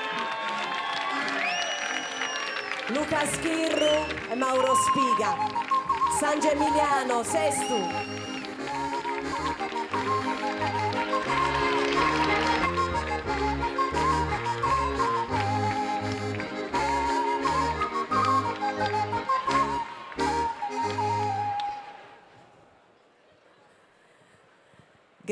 Luca Schirru e Mauro Spiga. San Gemiliano, Sestu.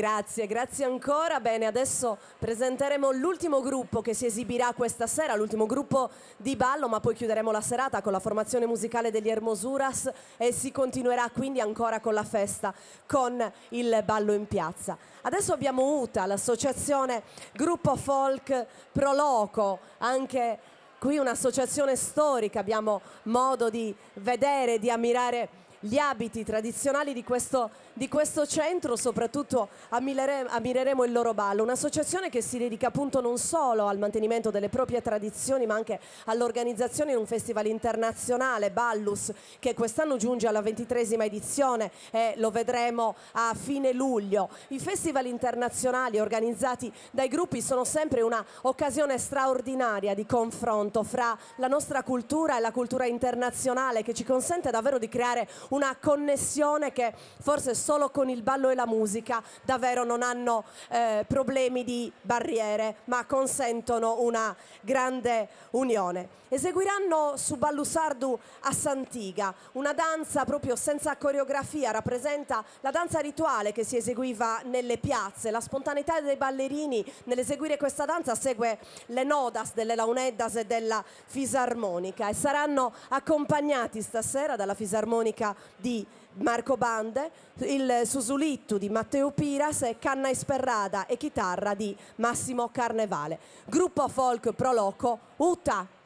Grazie, grazie ancora. Bene, adesso presenteremo l'ultimo gruppo che si esibirà questa sera, l'ultimo gruppo di ballo, ma poi chiuderemo la serata con la formazione musicale degli Hermosuras e si continuerà quindi ancora con la festa con il ballo in piazza. Adesso abbiamo UTA, l'associazione Gruppo Folk Proloco, anche qui un'associazione storica, abbiamo modo di vedere, di ammirare gli abiti tradizionali di questo, di questo centro, soprattutto ammire, ammireremo il loro ballo. Un'associazione che si dedica appunto non solo al mantenimento delle proprie tradizioni, ma anche all'organizzazione di un festival internazionale, Ballus, che quest'anno giunge alla 23ª edizione e lo vedremo a fine luglio. I festival internazionali organizzati dai gruppi sono sempre una occasione straordinaria di confronto fra la nostra cultura e la cultura internazionale che ci consente davvero di creare una connessione che forse solo con il ballo e la musica davvero non hanno eh, problemi di barriere, ma consentono una grande unione. Eseguiranno su Ballu Sardu a Santiga, una danza proprio senza coreografia, rappresenta la danza rituale che si eseguiva nelle piazze. La spontaneità dei ballerini nell'eseguire questa danza segue le nodas delle launeddas e della fisarmonica e saranno accompagnati stasera dalla fisarmonica di Marco Bande, il Susulittu di Matteo Piras e Canna Isperrada e chitarra di Massimo Carnevale. Gruppo folk Pro Loco Uta.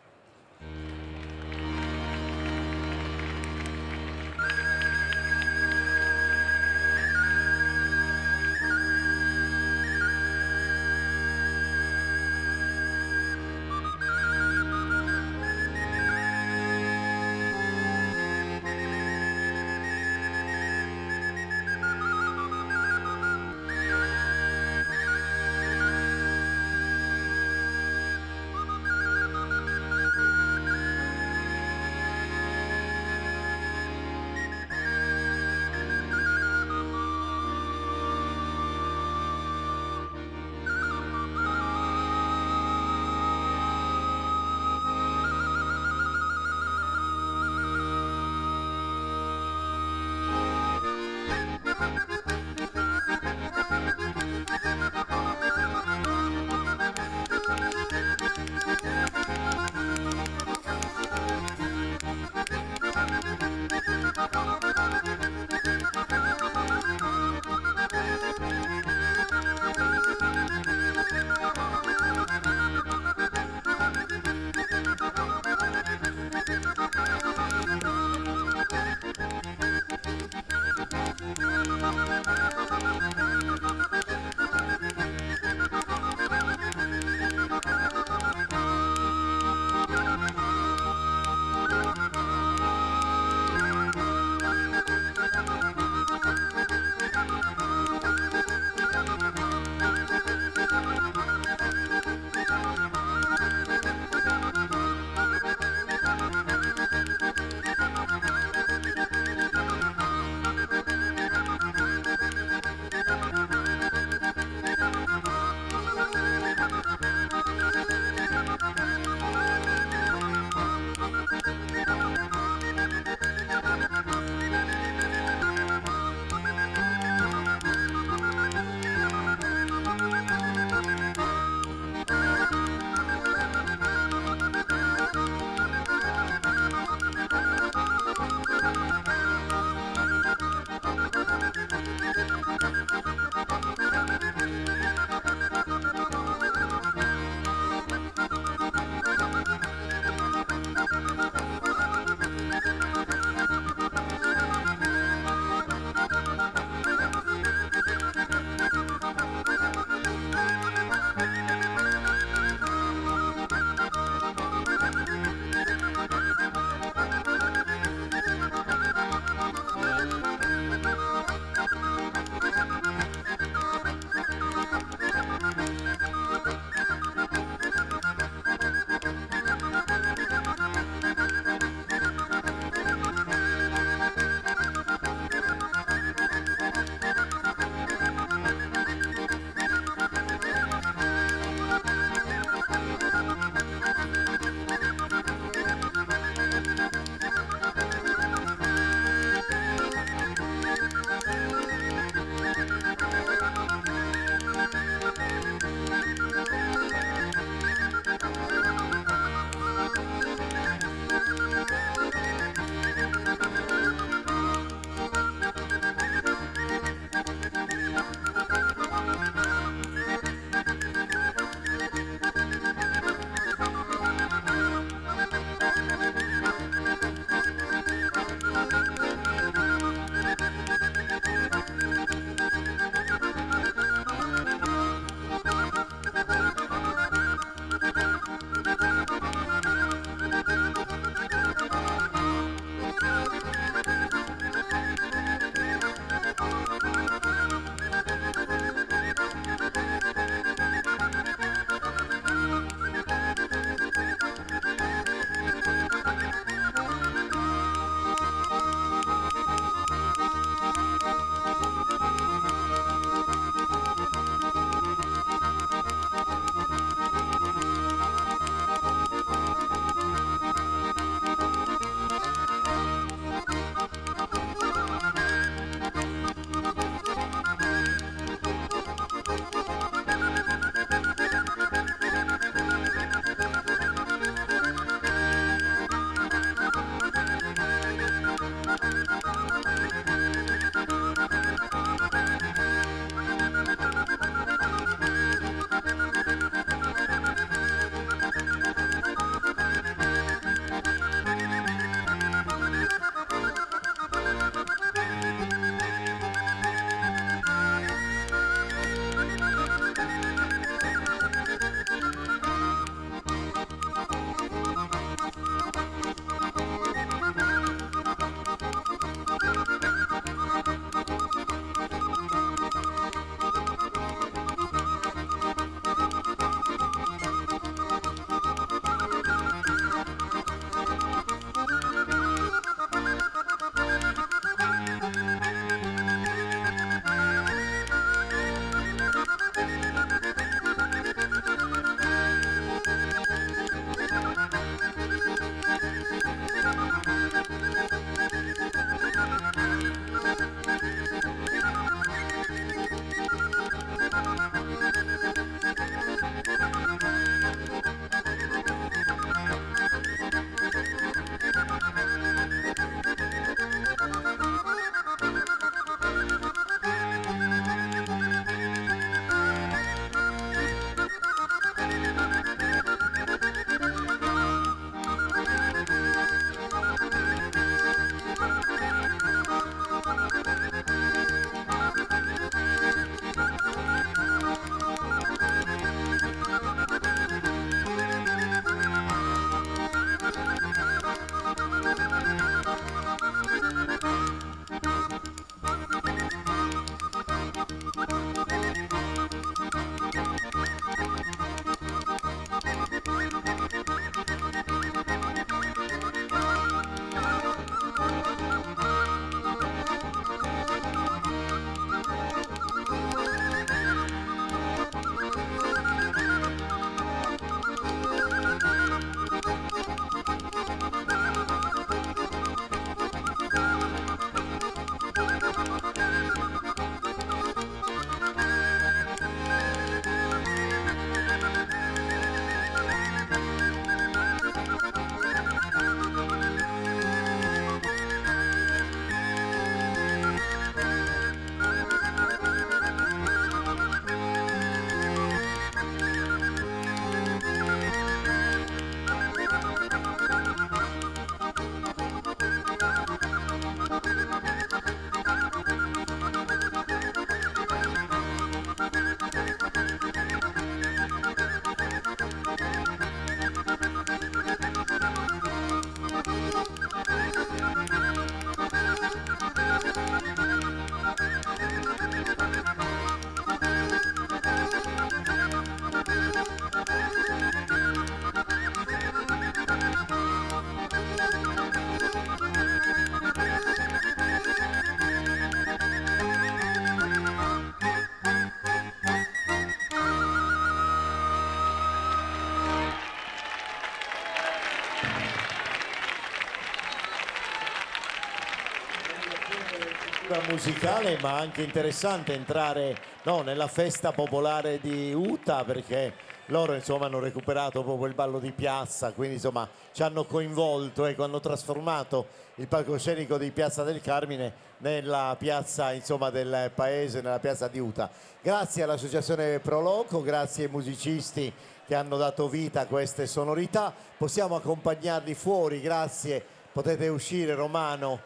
musicale ma anche interessante entrare no, nella festa popolare di Uta perché loro insomma hanno recuperato proprio il ballo di piazza, quindi insomma ci hanno coinvolto, ecco, hanno trasformato il palcoscenico di Piazza del Carmine nella piazza insomma, del paese, nella piazza di Uta. Grazie all'associazione Proloco, grazie ai musicisti che hanno dato vita a queste sonorità. Possiamo accompagnarli fuori, grazie. Potete uscire Romano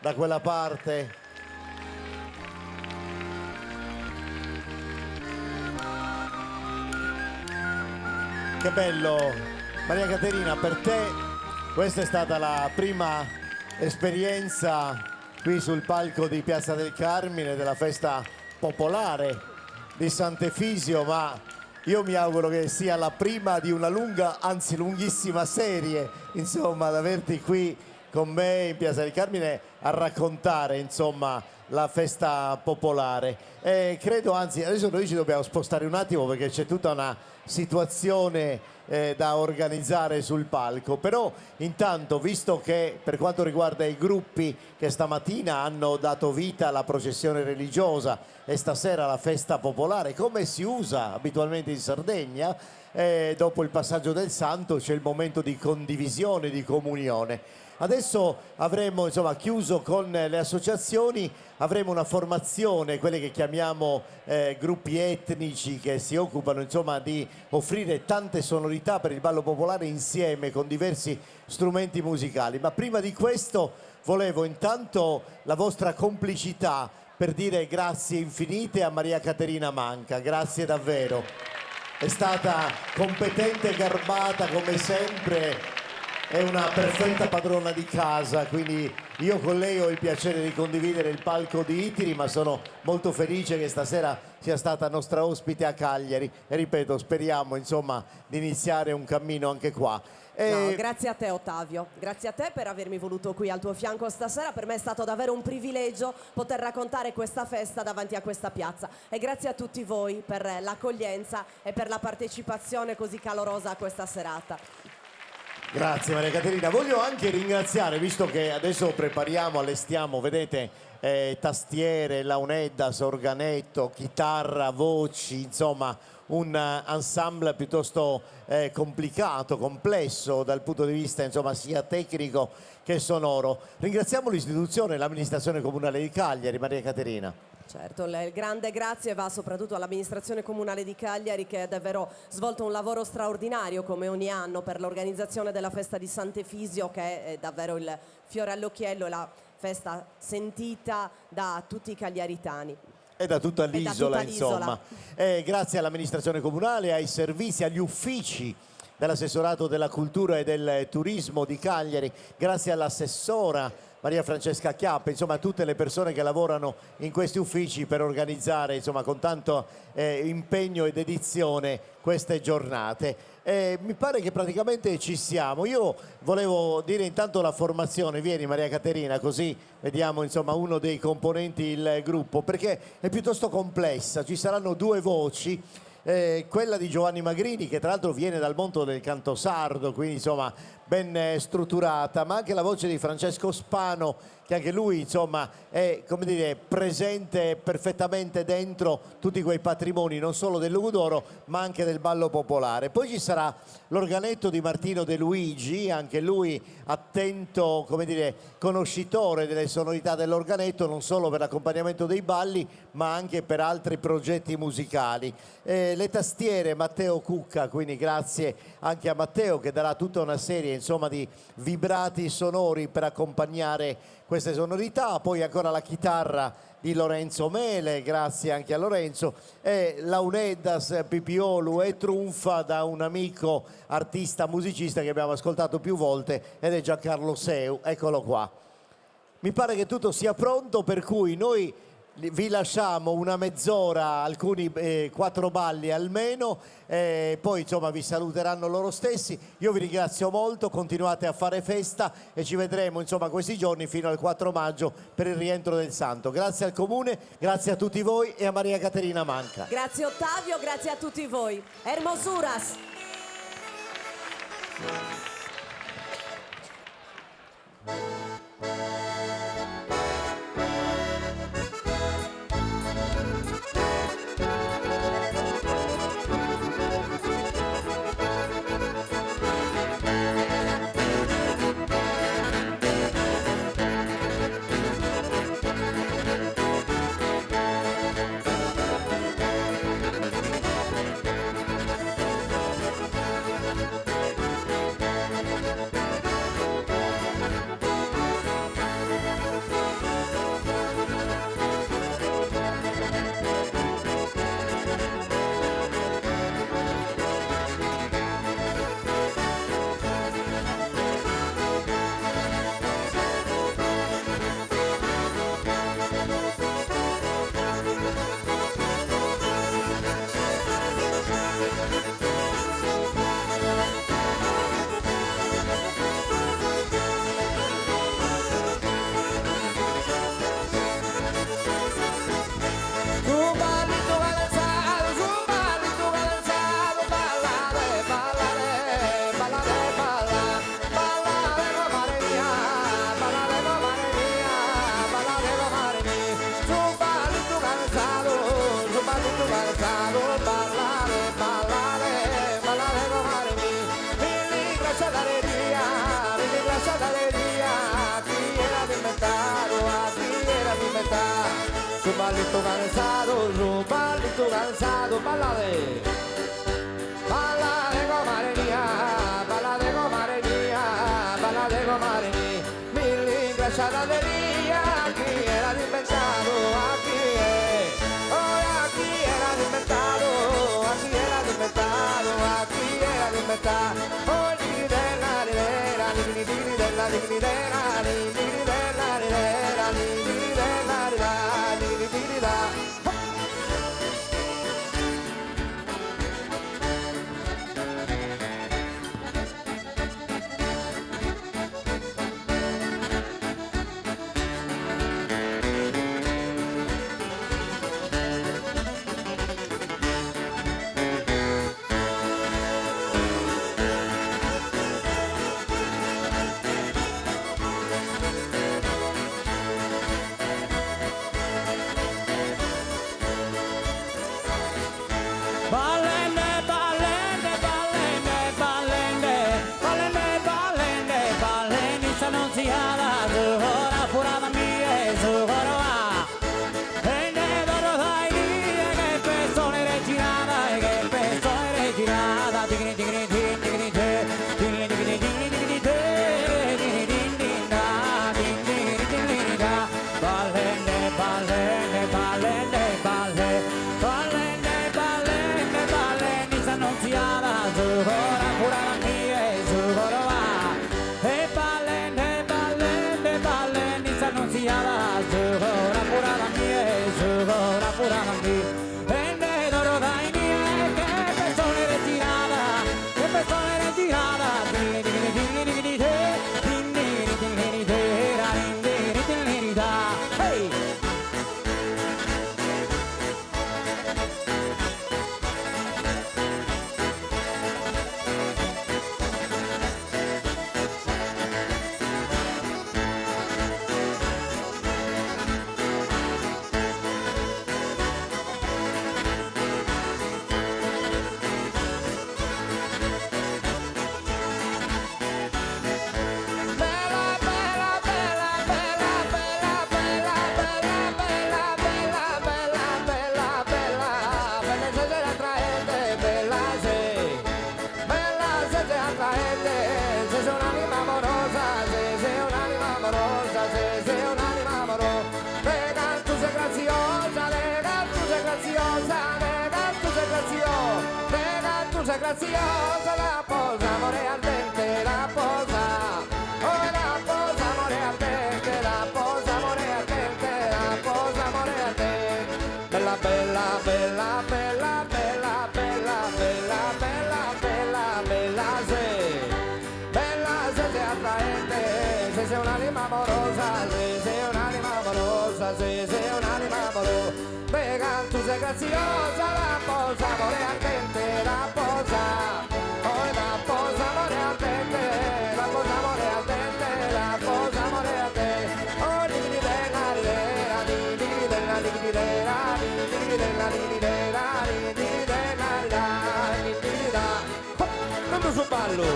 da quella parte. Che bello! Maria Caterina, per te questa è stata la prima esperienza qui sul palco di Piazza del Carmine della festa popolare di Sant'Efisio, ma io mi auguro che sia la prima di una lunga, anzi lunghissima serie, insomma, ad averti qui con me in Piazza del Carmine a raccontare, insomma, la festa popolare. E credo, anzi, adesso noi ci dobbiamo spostare un attimo perché c'è tutta una situazione eh, da organizzare sul palco. Però intanto, visto che per quanto riguarda i gruppi che stamattina hanno dato vita alla processione religiosa e stasera alla festa popolare, come si usa abitualmente in Sardegna, eh, dopo il passaggio del santo c'è il momento di condivisione, di comunione. Adesso avremo insomma, chiuso con le associazioni, avremo una formazione, quelle che chiamiamo eh, gruppi etnici che si occupano insomma, di offrire tante sonorità per il ballo popolare insieme con diversi strumenti musicali. Ma prima di questo volevo intanto la vostra complicità per dire grazie infinite a Maria Caterina Manca, grazie davvero. È stata competente e garbata come sempre è una perfetta padrona di casa, quindi io con lei ho il piacere di condividere il palco di Itiri, ma sono molto felice che stasera sia stata nostra ospite a Cagliari e ripeto, speriamo insomma di iniziare un cammino anche qua. E... No, grazie a te Ottavio, grazie a te per avermi voluto qui al tuo fianco stasera, per me è stato davvero un privilegio poter raccontare questa festa davanti a questa piazza e grazie a tutti voi per l'accoglienza e per la partecipazione così calorosa a questa serata. Grazie Maria Caterina. Voglio anche ringraziare, visto che adesso prepariamo, allestiamo, vedete, eh, tastiere, launeddas, organetto, chitarra, voci, insomma un eh, ensemble piuttosto eh, complicato, complesso dal punto di vista insomma, sia tecnico che sonoro. Ringraziamo l'istituzione, l'amministrazione comunale di Cagliari, Maria Caterina. Certo, il grande grazie va soprattutto all'amministrazione comunale di Cagliari che ha davvero svolto un lavoro straordinario come ogni anno per l'organizzazione della festa di Sant'Efisio che è davvero il fiore all'occhiello e la festa sentita da tutti i cagliaritani. E da tutta l'isola, insomma. Eh, grazie all'amministrazione comunale, ai servizi, agli uffici dell'assessorato della cultura e del turismo di Cagliari, grazie all'assessora Maria Francesca Chiappa, insomma tutte le persone che lavorano in questi uffici per organizzare insomma, con tanto eh, impegno e dedizione queste giornate. Eh, mi pare che praticamente ci siamo. Io volevo dire intanto la formazione, vieni Maria Caterina, così vediamo insomma uno dei componenti del gruppo, perché è piuttosto complessa, ci saranno due voci eh, quella di Giovanni Magrini che tra l'altro viene dal mondo del canto sardo, quindi insomma ben eh, strutturata, ma anche la voce di Francesco Spano che anche lui insomma è come dire, presente perfettamente dentro tutti quei patrimoni non solo del Logudoro ma anche del ballo popolare. Poi ci sarà l'organetto di Martino De Luigi, anche lui attento, come dire, conoscitore delle sonorità dell'organetto non solo per l'accompagnamento dei balli ma anche per altri progetti musicali. Eh, le tastiere Matteo Cucca, quindi grazie anche a Matteo che darà tutta una serie insomma, di vibrati sonori per accompagnare queste sonorità, poi ancora la chitarra di Lorenzo Mele, grazie anche a Lorenzo, e Launeddas, Pipiolu e Trunfa da un amico artista musicista che abbiamo ascoltato più volte ed è Giancarlo Seu, eccolo qua. Mi pare che tutto sia pronto, per cui noi vi lasciamo una mezz'ora, alcuni eh, quattro balli almeno, eh, poi insomma vi saluteranno loro stessi. Io vi ringrazio molto, continuate a fare festa e ci vedremo insomma questi giorni fino al 4 maggio per il rientro del Santo. Grazie al Comune, grazie a tutti voi e a Maria Caterina Manca. Grazie Ottavio, grazie a tutti voi. Hermosuras. cansadu, su ballitu cansadu, ballade. Ballade comare mia, ballade comare mia, ballade comare mia, mill'ingrasciada de dia, chie l'at inventadu, a chie, oh a chie l'at inventadu, a chie l'at inventadu, a chie l'at inventadu, oh digridella, ridera, digridella, digridera, digridella, ridera, digridella, ridà, digridà. Ballende, ballende, ballende, ballende, ballende, ballende, ballende in s'Annunziada, su coro furada mie, su coro va. E ne doro dai die che persone regirada, che persone regirada, tigri tigri tigri tigri tigri tigri tigri tigri tigri din din da, din din din din da, ballende, ballende, ballende, balle, ballende, ballende, ballende in s'Annunziada, su coro furada mie, su coro va. E ballende, ballende, ballende in s'Annunziada, su coro furada mie, su coro furada mie. E ne doro dai mie che persone regirada, che persone regirada, din din din din din din din din din din din din din da. Hey! Bella, bella, bella, bella, bella, bella, bella, bella, bella, bella, bella, bella, bella se se attraente, bella se, bella se se attraente, se sei un'anima amorosa, se sei un'anima amorosa, se sei un'anima amorosa, nega tu sei graziosa, nega tu sei graziosa, nega tu sei graziosa, nega tu sei graziosa, la posa amore ardente, la posa. Oh, la posa amore ardente, la posa amore ardente, la posa amore ardente. Bella, bella, bella, bella, bella, bella, bella, bella, bella, bella, se. Bella se sei attraente, se sei un'anima amorosa, se sei un'anima amorosa, se sei un'anima amorosa. Venga, tu sei graziosa, la posa amore ardente, la posa. Oh, la posa amore ardente, la posa amore ardente, la posa amore ardente. Oh, di di della di della di di della di di della di di della di di della di di della da di di da. Oh, tutto su ballo.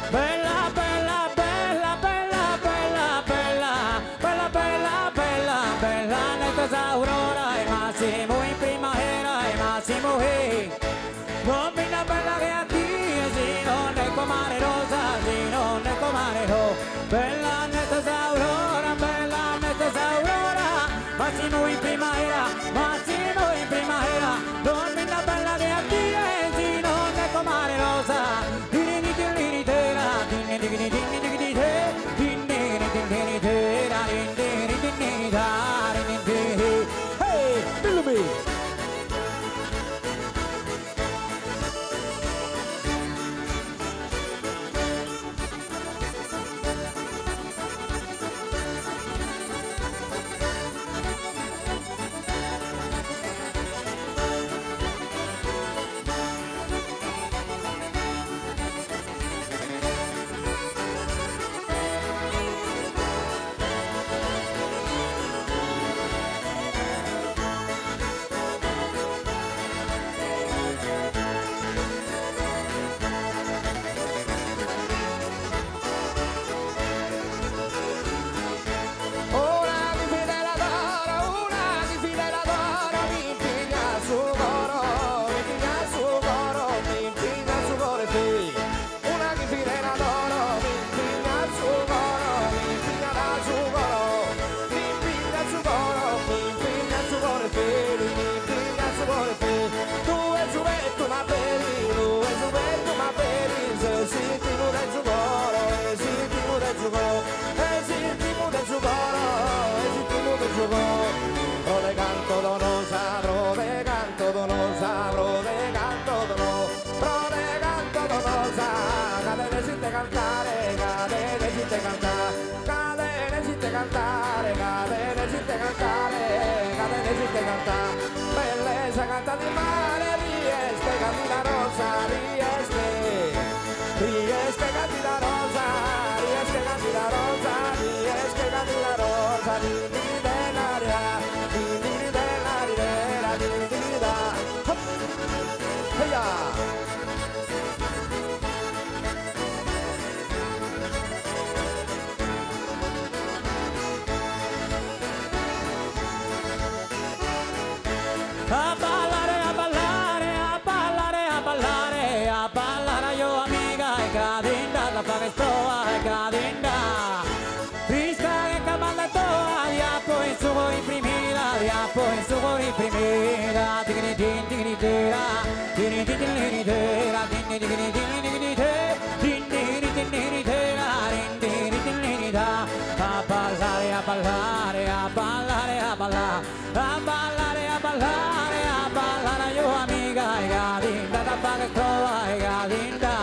Bella, bella, bella, bella, bella, bella, bella, bella, bella, bella, netta aurora e Massimo in primavera e Massimo hey. Bambina bella che a ti si non è come rosa, si non è come no. Bella netta aurora, bella netta aurora, Massimo in primavera, Massimo in primavera, bambina bella che a ti si non è come rosa. Hey, Billamy! cantare, cadene sinte cantare, cadene sinte cantare, cadene sinte cantare, cadene sinte cantare. Bellezza canta di mare, rieste, cantina rosa, rieste, rieste, cantina rosa, rieste, cantina rosa, rieste, cantina rosa, di di dell'aria, di di dell'aria, di di da. Hop! Heia! A ballare, a ballare, a ballare, a ballare, a ballare io amiga e cadinda, la paga proa e cadinda. Frisca che camanda toa, diapo in sugo imprimida, diapo in sugo imprimida, digni din digni dera, digni din digni dera, digni digni digni digni de, digni digni digni dera, digni digni digni da. A ballare, a ballare, a ballare, a ballare, a ballare, a ballare, a ballare io amiga e gadinda, da paga trova e gadinda.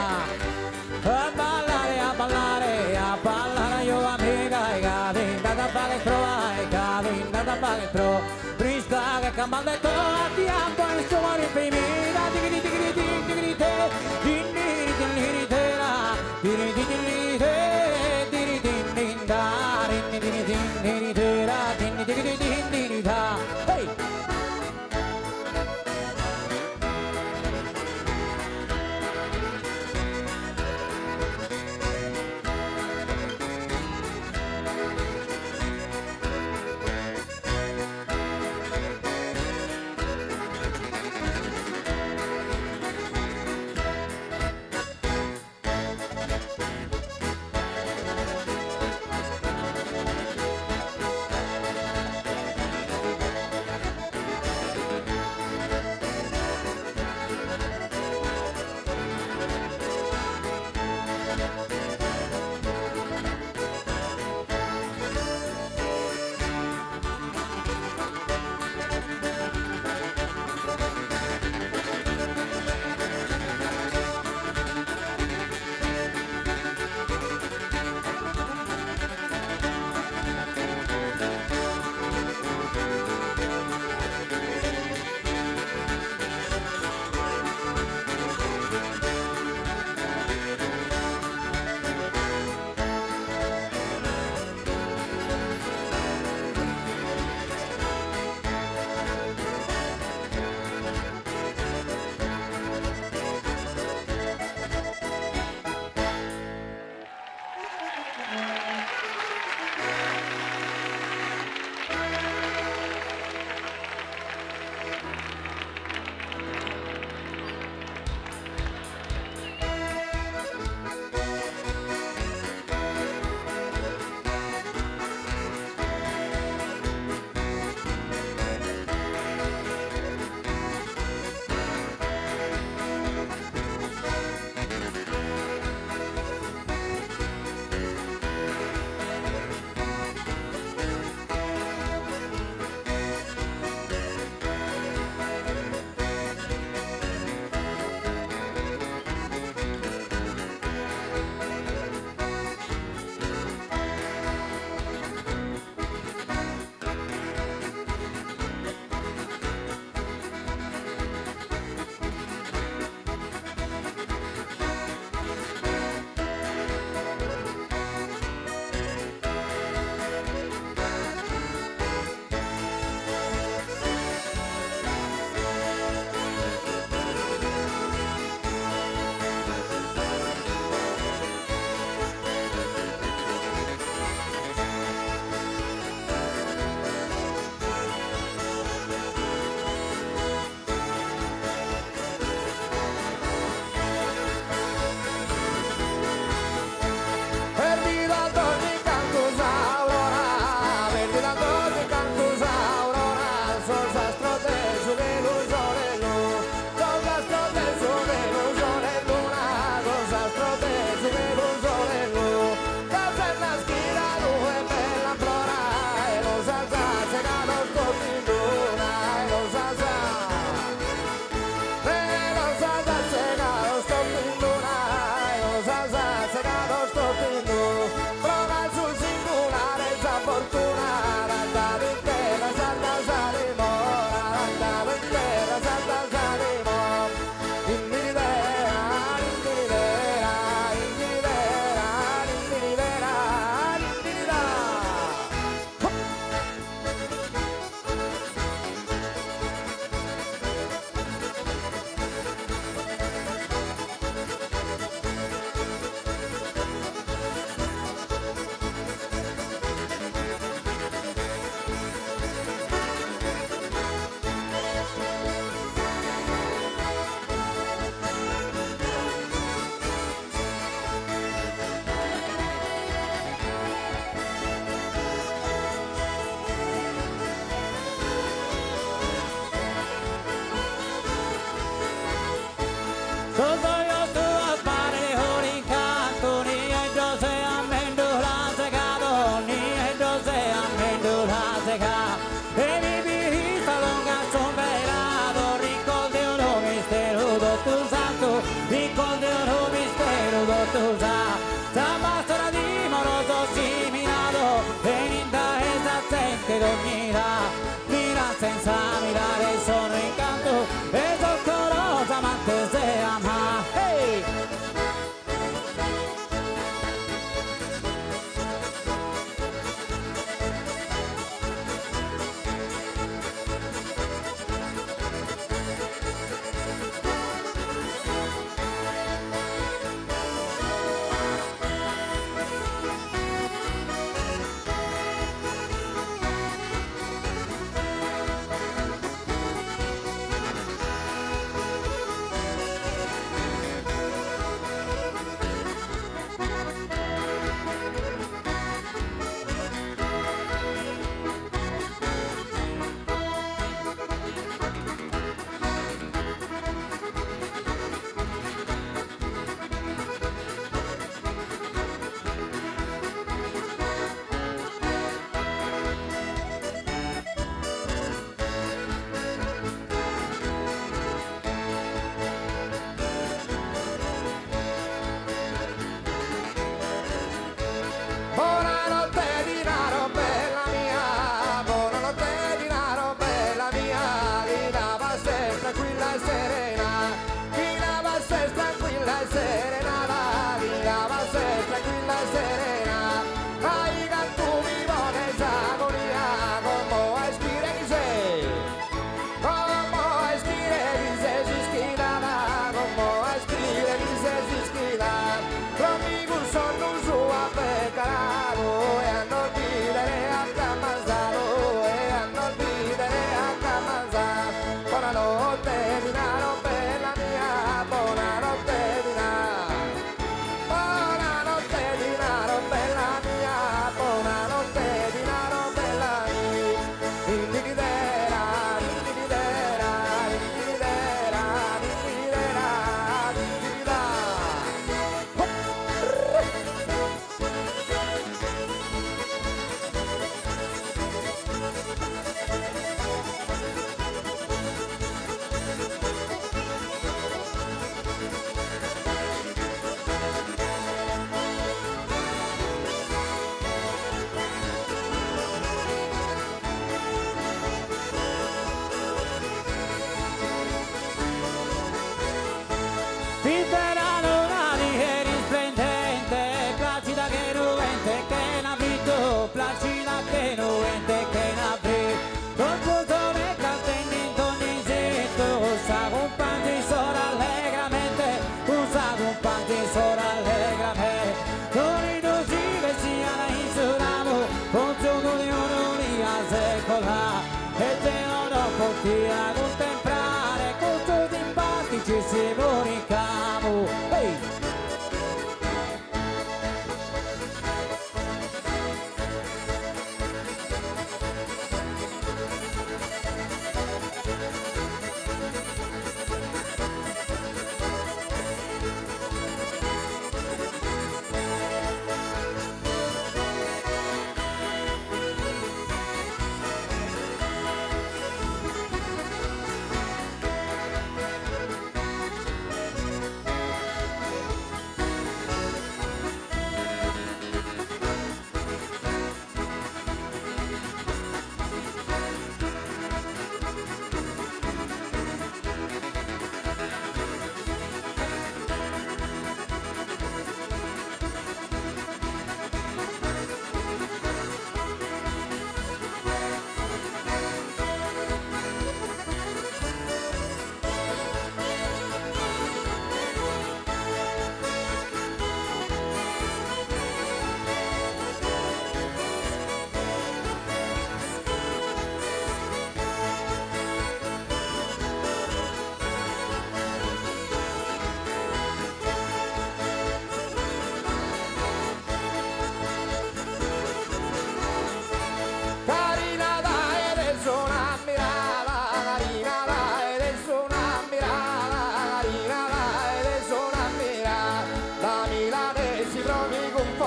A ballare, a ballare, a ballare io amiga e gadinda, da paga trova e gadinda, da paga trova. Brista che camanda toa, tiempo in suo imprimida, digni digni digni digni te, digni digni dera, digni digni te, digni digni da, digni digni digni dera, digni digni digni da. Hey!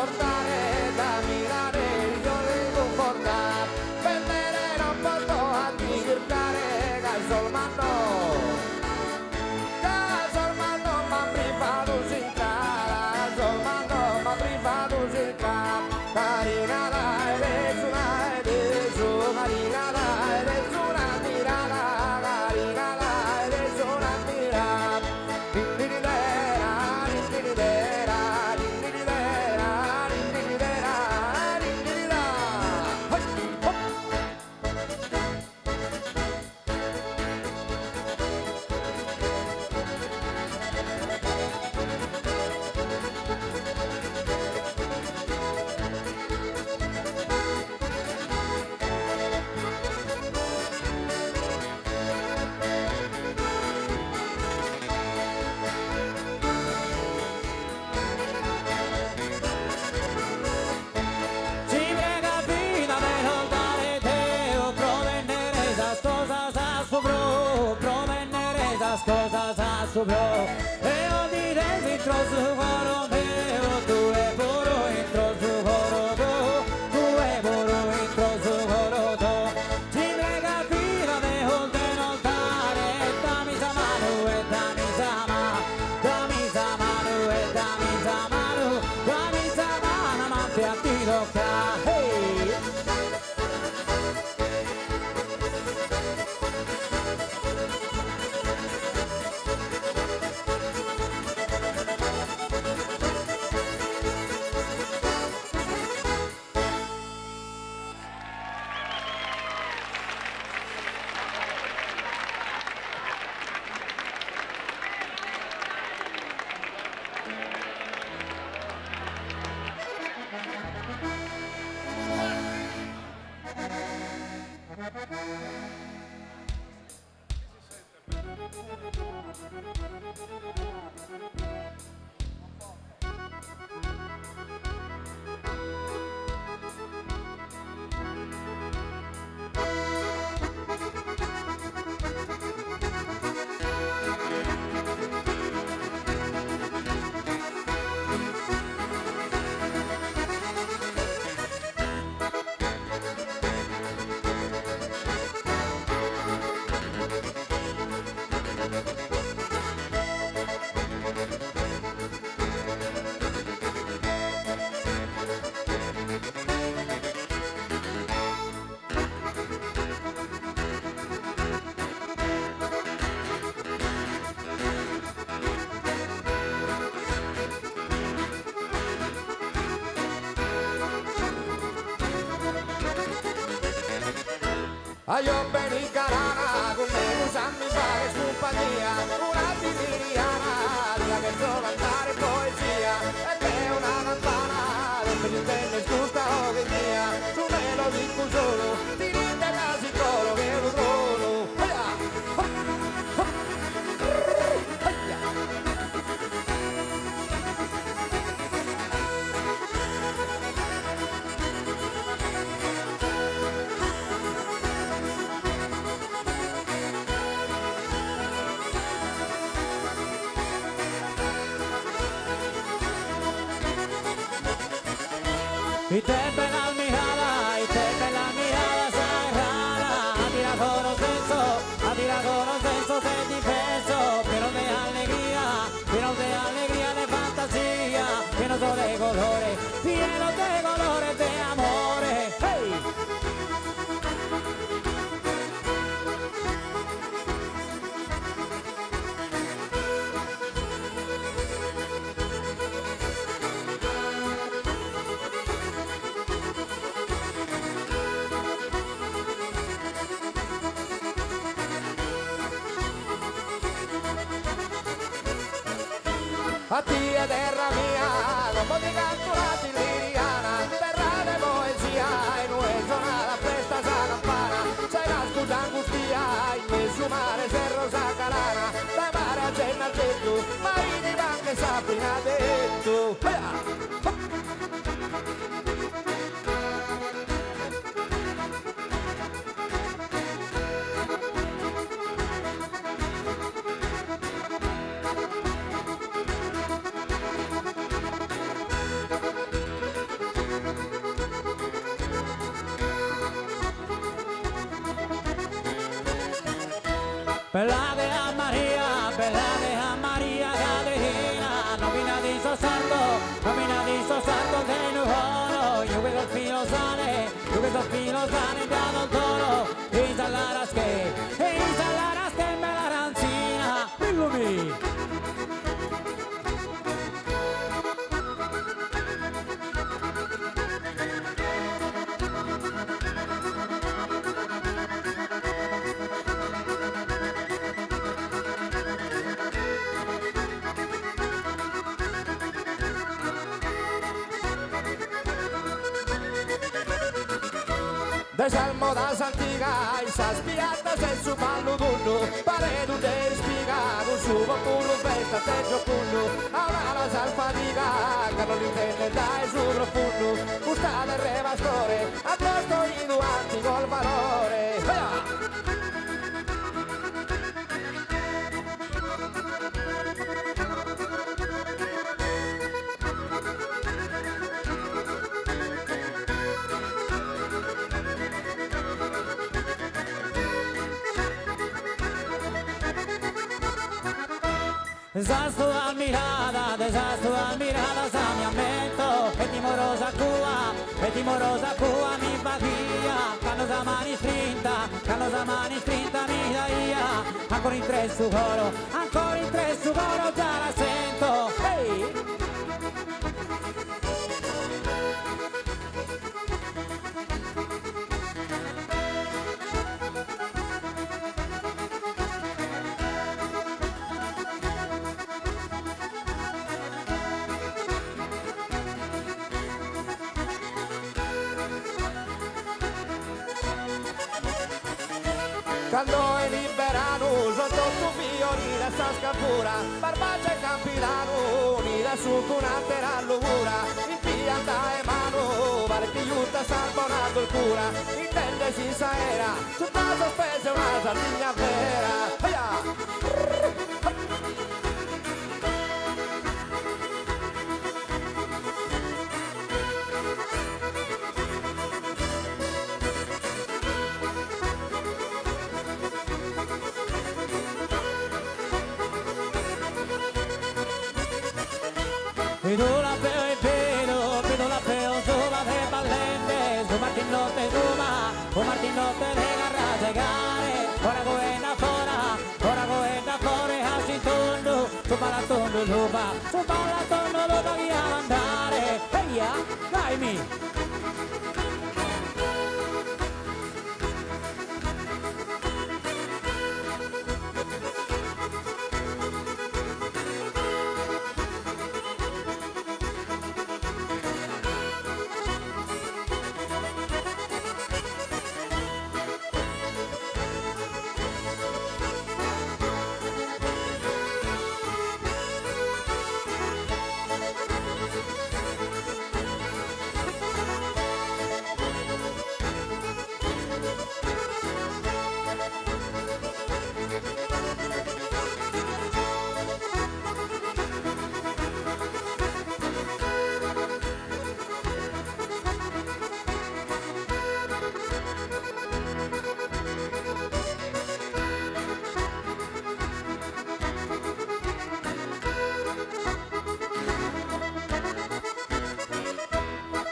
portare da mirare io li cunfortat bendere non poto a ti chircare ca sos mannos ca sos mannos m'an privadu s'intrada sos mannos m'an privadu s'intrada Carina dae tesu dae tesu carina dae tesu una mirada carina dae tesu una mirada Dindiridera dindiridera dindiridera dindiridera dindirida Hoi hop. Si pregat vida de oltare Deu pro bennere sas cosas a su prou, pro bennere sas cosas a su prou. Eo ti tenzo intro su coro meu, tue puru intro su coro tou, tue puru intro su coro tou. Si pregat vida de oltare, dami sa manu e dami sa manu, dami sa manu e dami sa manu, dami sa manu amante a ti toccare. Hey! Ajò beni carana, cun megus a mi faghes cumpagnia, una siciliana, ti la cherzo cantare poesia, e che una campana, depes intender custa 'oghe mia, su melodicu sonu, ti l'interras in coro che unu tronu. Oia! Hop! Hop! Oia! Ite bella mirada, ite bella mirada sagrada, a tirar coros denso, a tirar coros denso de difeso, pieno de alegría, pieno de alegría, de fantasía, lleno de colores, lleno de colores de amores. ¡Hey! A tie terra mia, como ti canto una siciliana, terra de poesia, inue sonat a festa sa campana, ses nascuda angustia, in mesu mare ses rosa galana, dae mare a Gennargentu, maritima che sa prima detto. Bella che a Maria, bella che a Maria Caterina, nomina di so sardo, nomina di so sardo de Nugoro, io che col filo sale, io che col filo sale da Dontoro, isa la rasche, isa la rasche me la ranzina, Illumi! De sas modas antigas, in sas piatas e su ballu tundu, paret de ispiga, cun su populu festat e giocundu, a un'ala sas fadigas, ca non l'intendet dae su profundu, custa terra 'e pastore, at costoidu antigos valores. Sas tuas miradas, de sas tuas miradas a mi ammento E timorosa cua, e timorosa cua mi faghia Cando sa manu istrinta, cando sa manu istrinta mi daia Ancora intre su coro, ancora intre su coro già la sento Hey! Cando enit beranu son totu fioridas sas campuras, Barbagia e Campidanu unidas sun cun atera lugura, in pianta 'e manu paret chi giutas sa bona colcura, intendes in s'aera sutta sos pes una Sardigna vera. Bidu l'apeo e bidu, bidu l'apeo suba de ballende, su martinote suba, un martinote de garra segare, ora goena fora, ora goena fora, hasi tundu, su balatundu lupa, su balatundu lupa chi andare, eia, dai mi!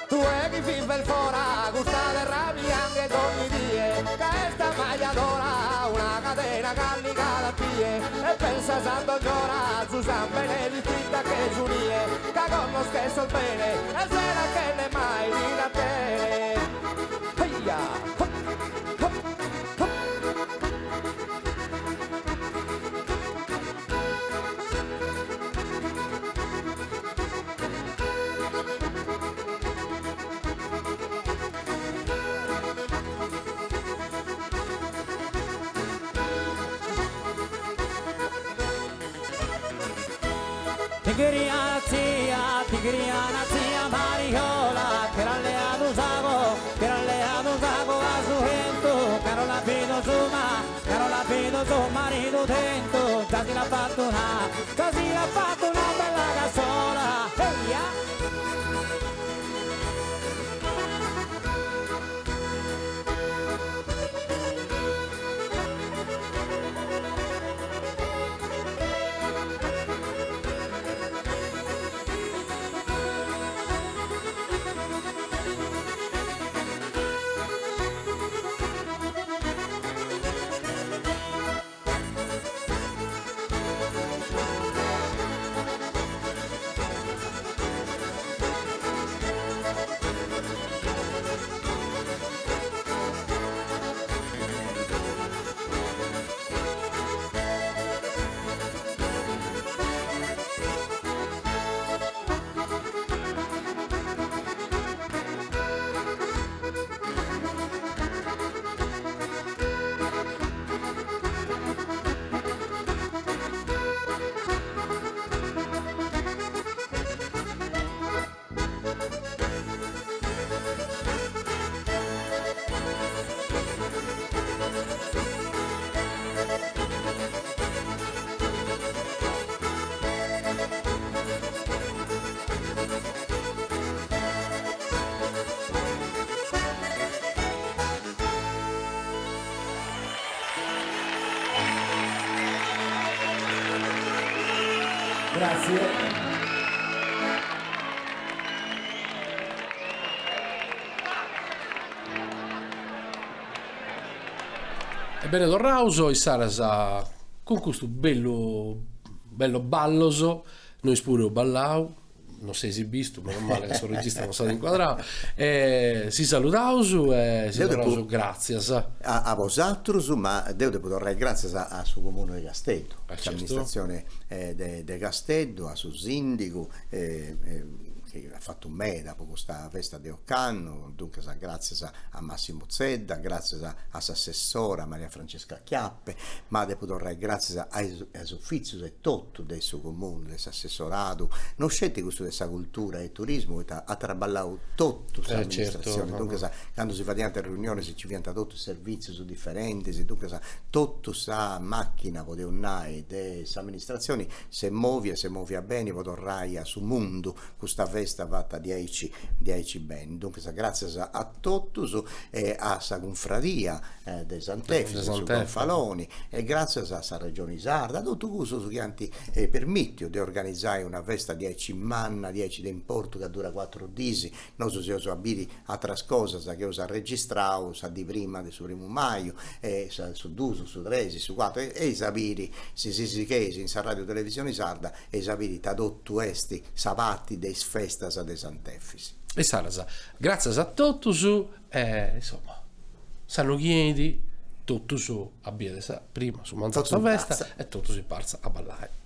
Tue chi vives fora, custa terra pianghet ogni die, ca est ammajadora, una cadena ch'at ligadu a tie, e pensas a dognora, su sambene l'iscritta che su nie, ca connosches sos bene, e sena chene mai ti tratene. Eia! Hop, hop, hop. Tigriana zia, tigriana zia Mariola, che era leato sago, che era leato sago a su gente, caro la vedo su ma, caro la vedo su marito dentro, già si l'ha fatto una, già si l'ha fatto una bella cassola, ehi yeah. Grazie. E bene torraus insaras cun custu bellu bellu ballos, nois puru eus ballau, non s'eis bistu, meno male ca su regista non s'at incuadrau, e si saludaus e si torraus gratzias. A bosatrus, ma deu depu torrai gratzias a su Comunu de Casteddu, a s'amministratzione de Casteddu, a su sindigu chi at fatu meda po custa festa de ocannu, duncas gratzias a Massimu Zedda, gratzias a s'assessora Maria Francesca Chiappe, ma depu torrai gratzias a is ufitzius etotu de su Comunu, de s'assessoradu, no sceti cussu de sa cultura e turismu, poita at traballau totu s'amministratzioni, duncas candu si fadiant is riunionis nci fiant totu is servitzius diferentis, duncas totu sa machina, podeus nai, de s'amministratzioni s'est movia e s'est movia beni po torrai a su mundu custa festa fata diaici diaici beni. Duncas gràtzias a totus e a sa cunfradia de Sant'Efis, de su Gonfaloni e gràtzias a sa Regioni Sarda, a totu cussus chi ant permìtiu de organizai una festa diaici manna, diaici de importu ca durat cuatru dis, nosu seus a biri Atras cosas chi eus arregistrau sa dì prima de su primu maju e su dus, su tres, su cuatru e eis a biri, si si sigheis in sa Radio Televisioni Sarda, eis a biri ita totu est sa parti de is festas de Sant'Efis. Insaras, gràtzias a totus e insoma, s'annu chi 'enit totus a biri sa prima, su manzanu sa festa e totus in partza a ballai.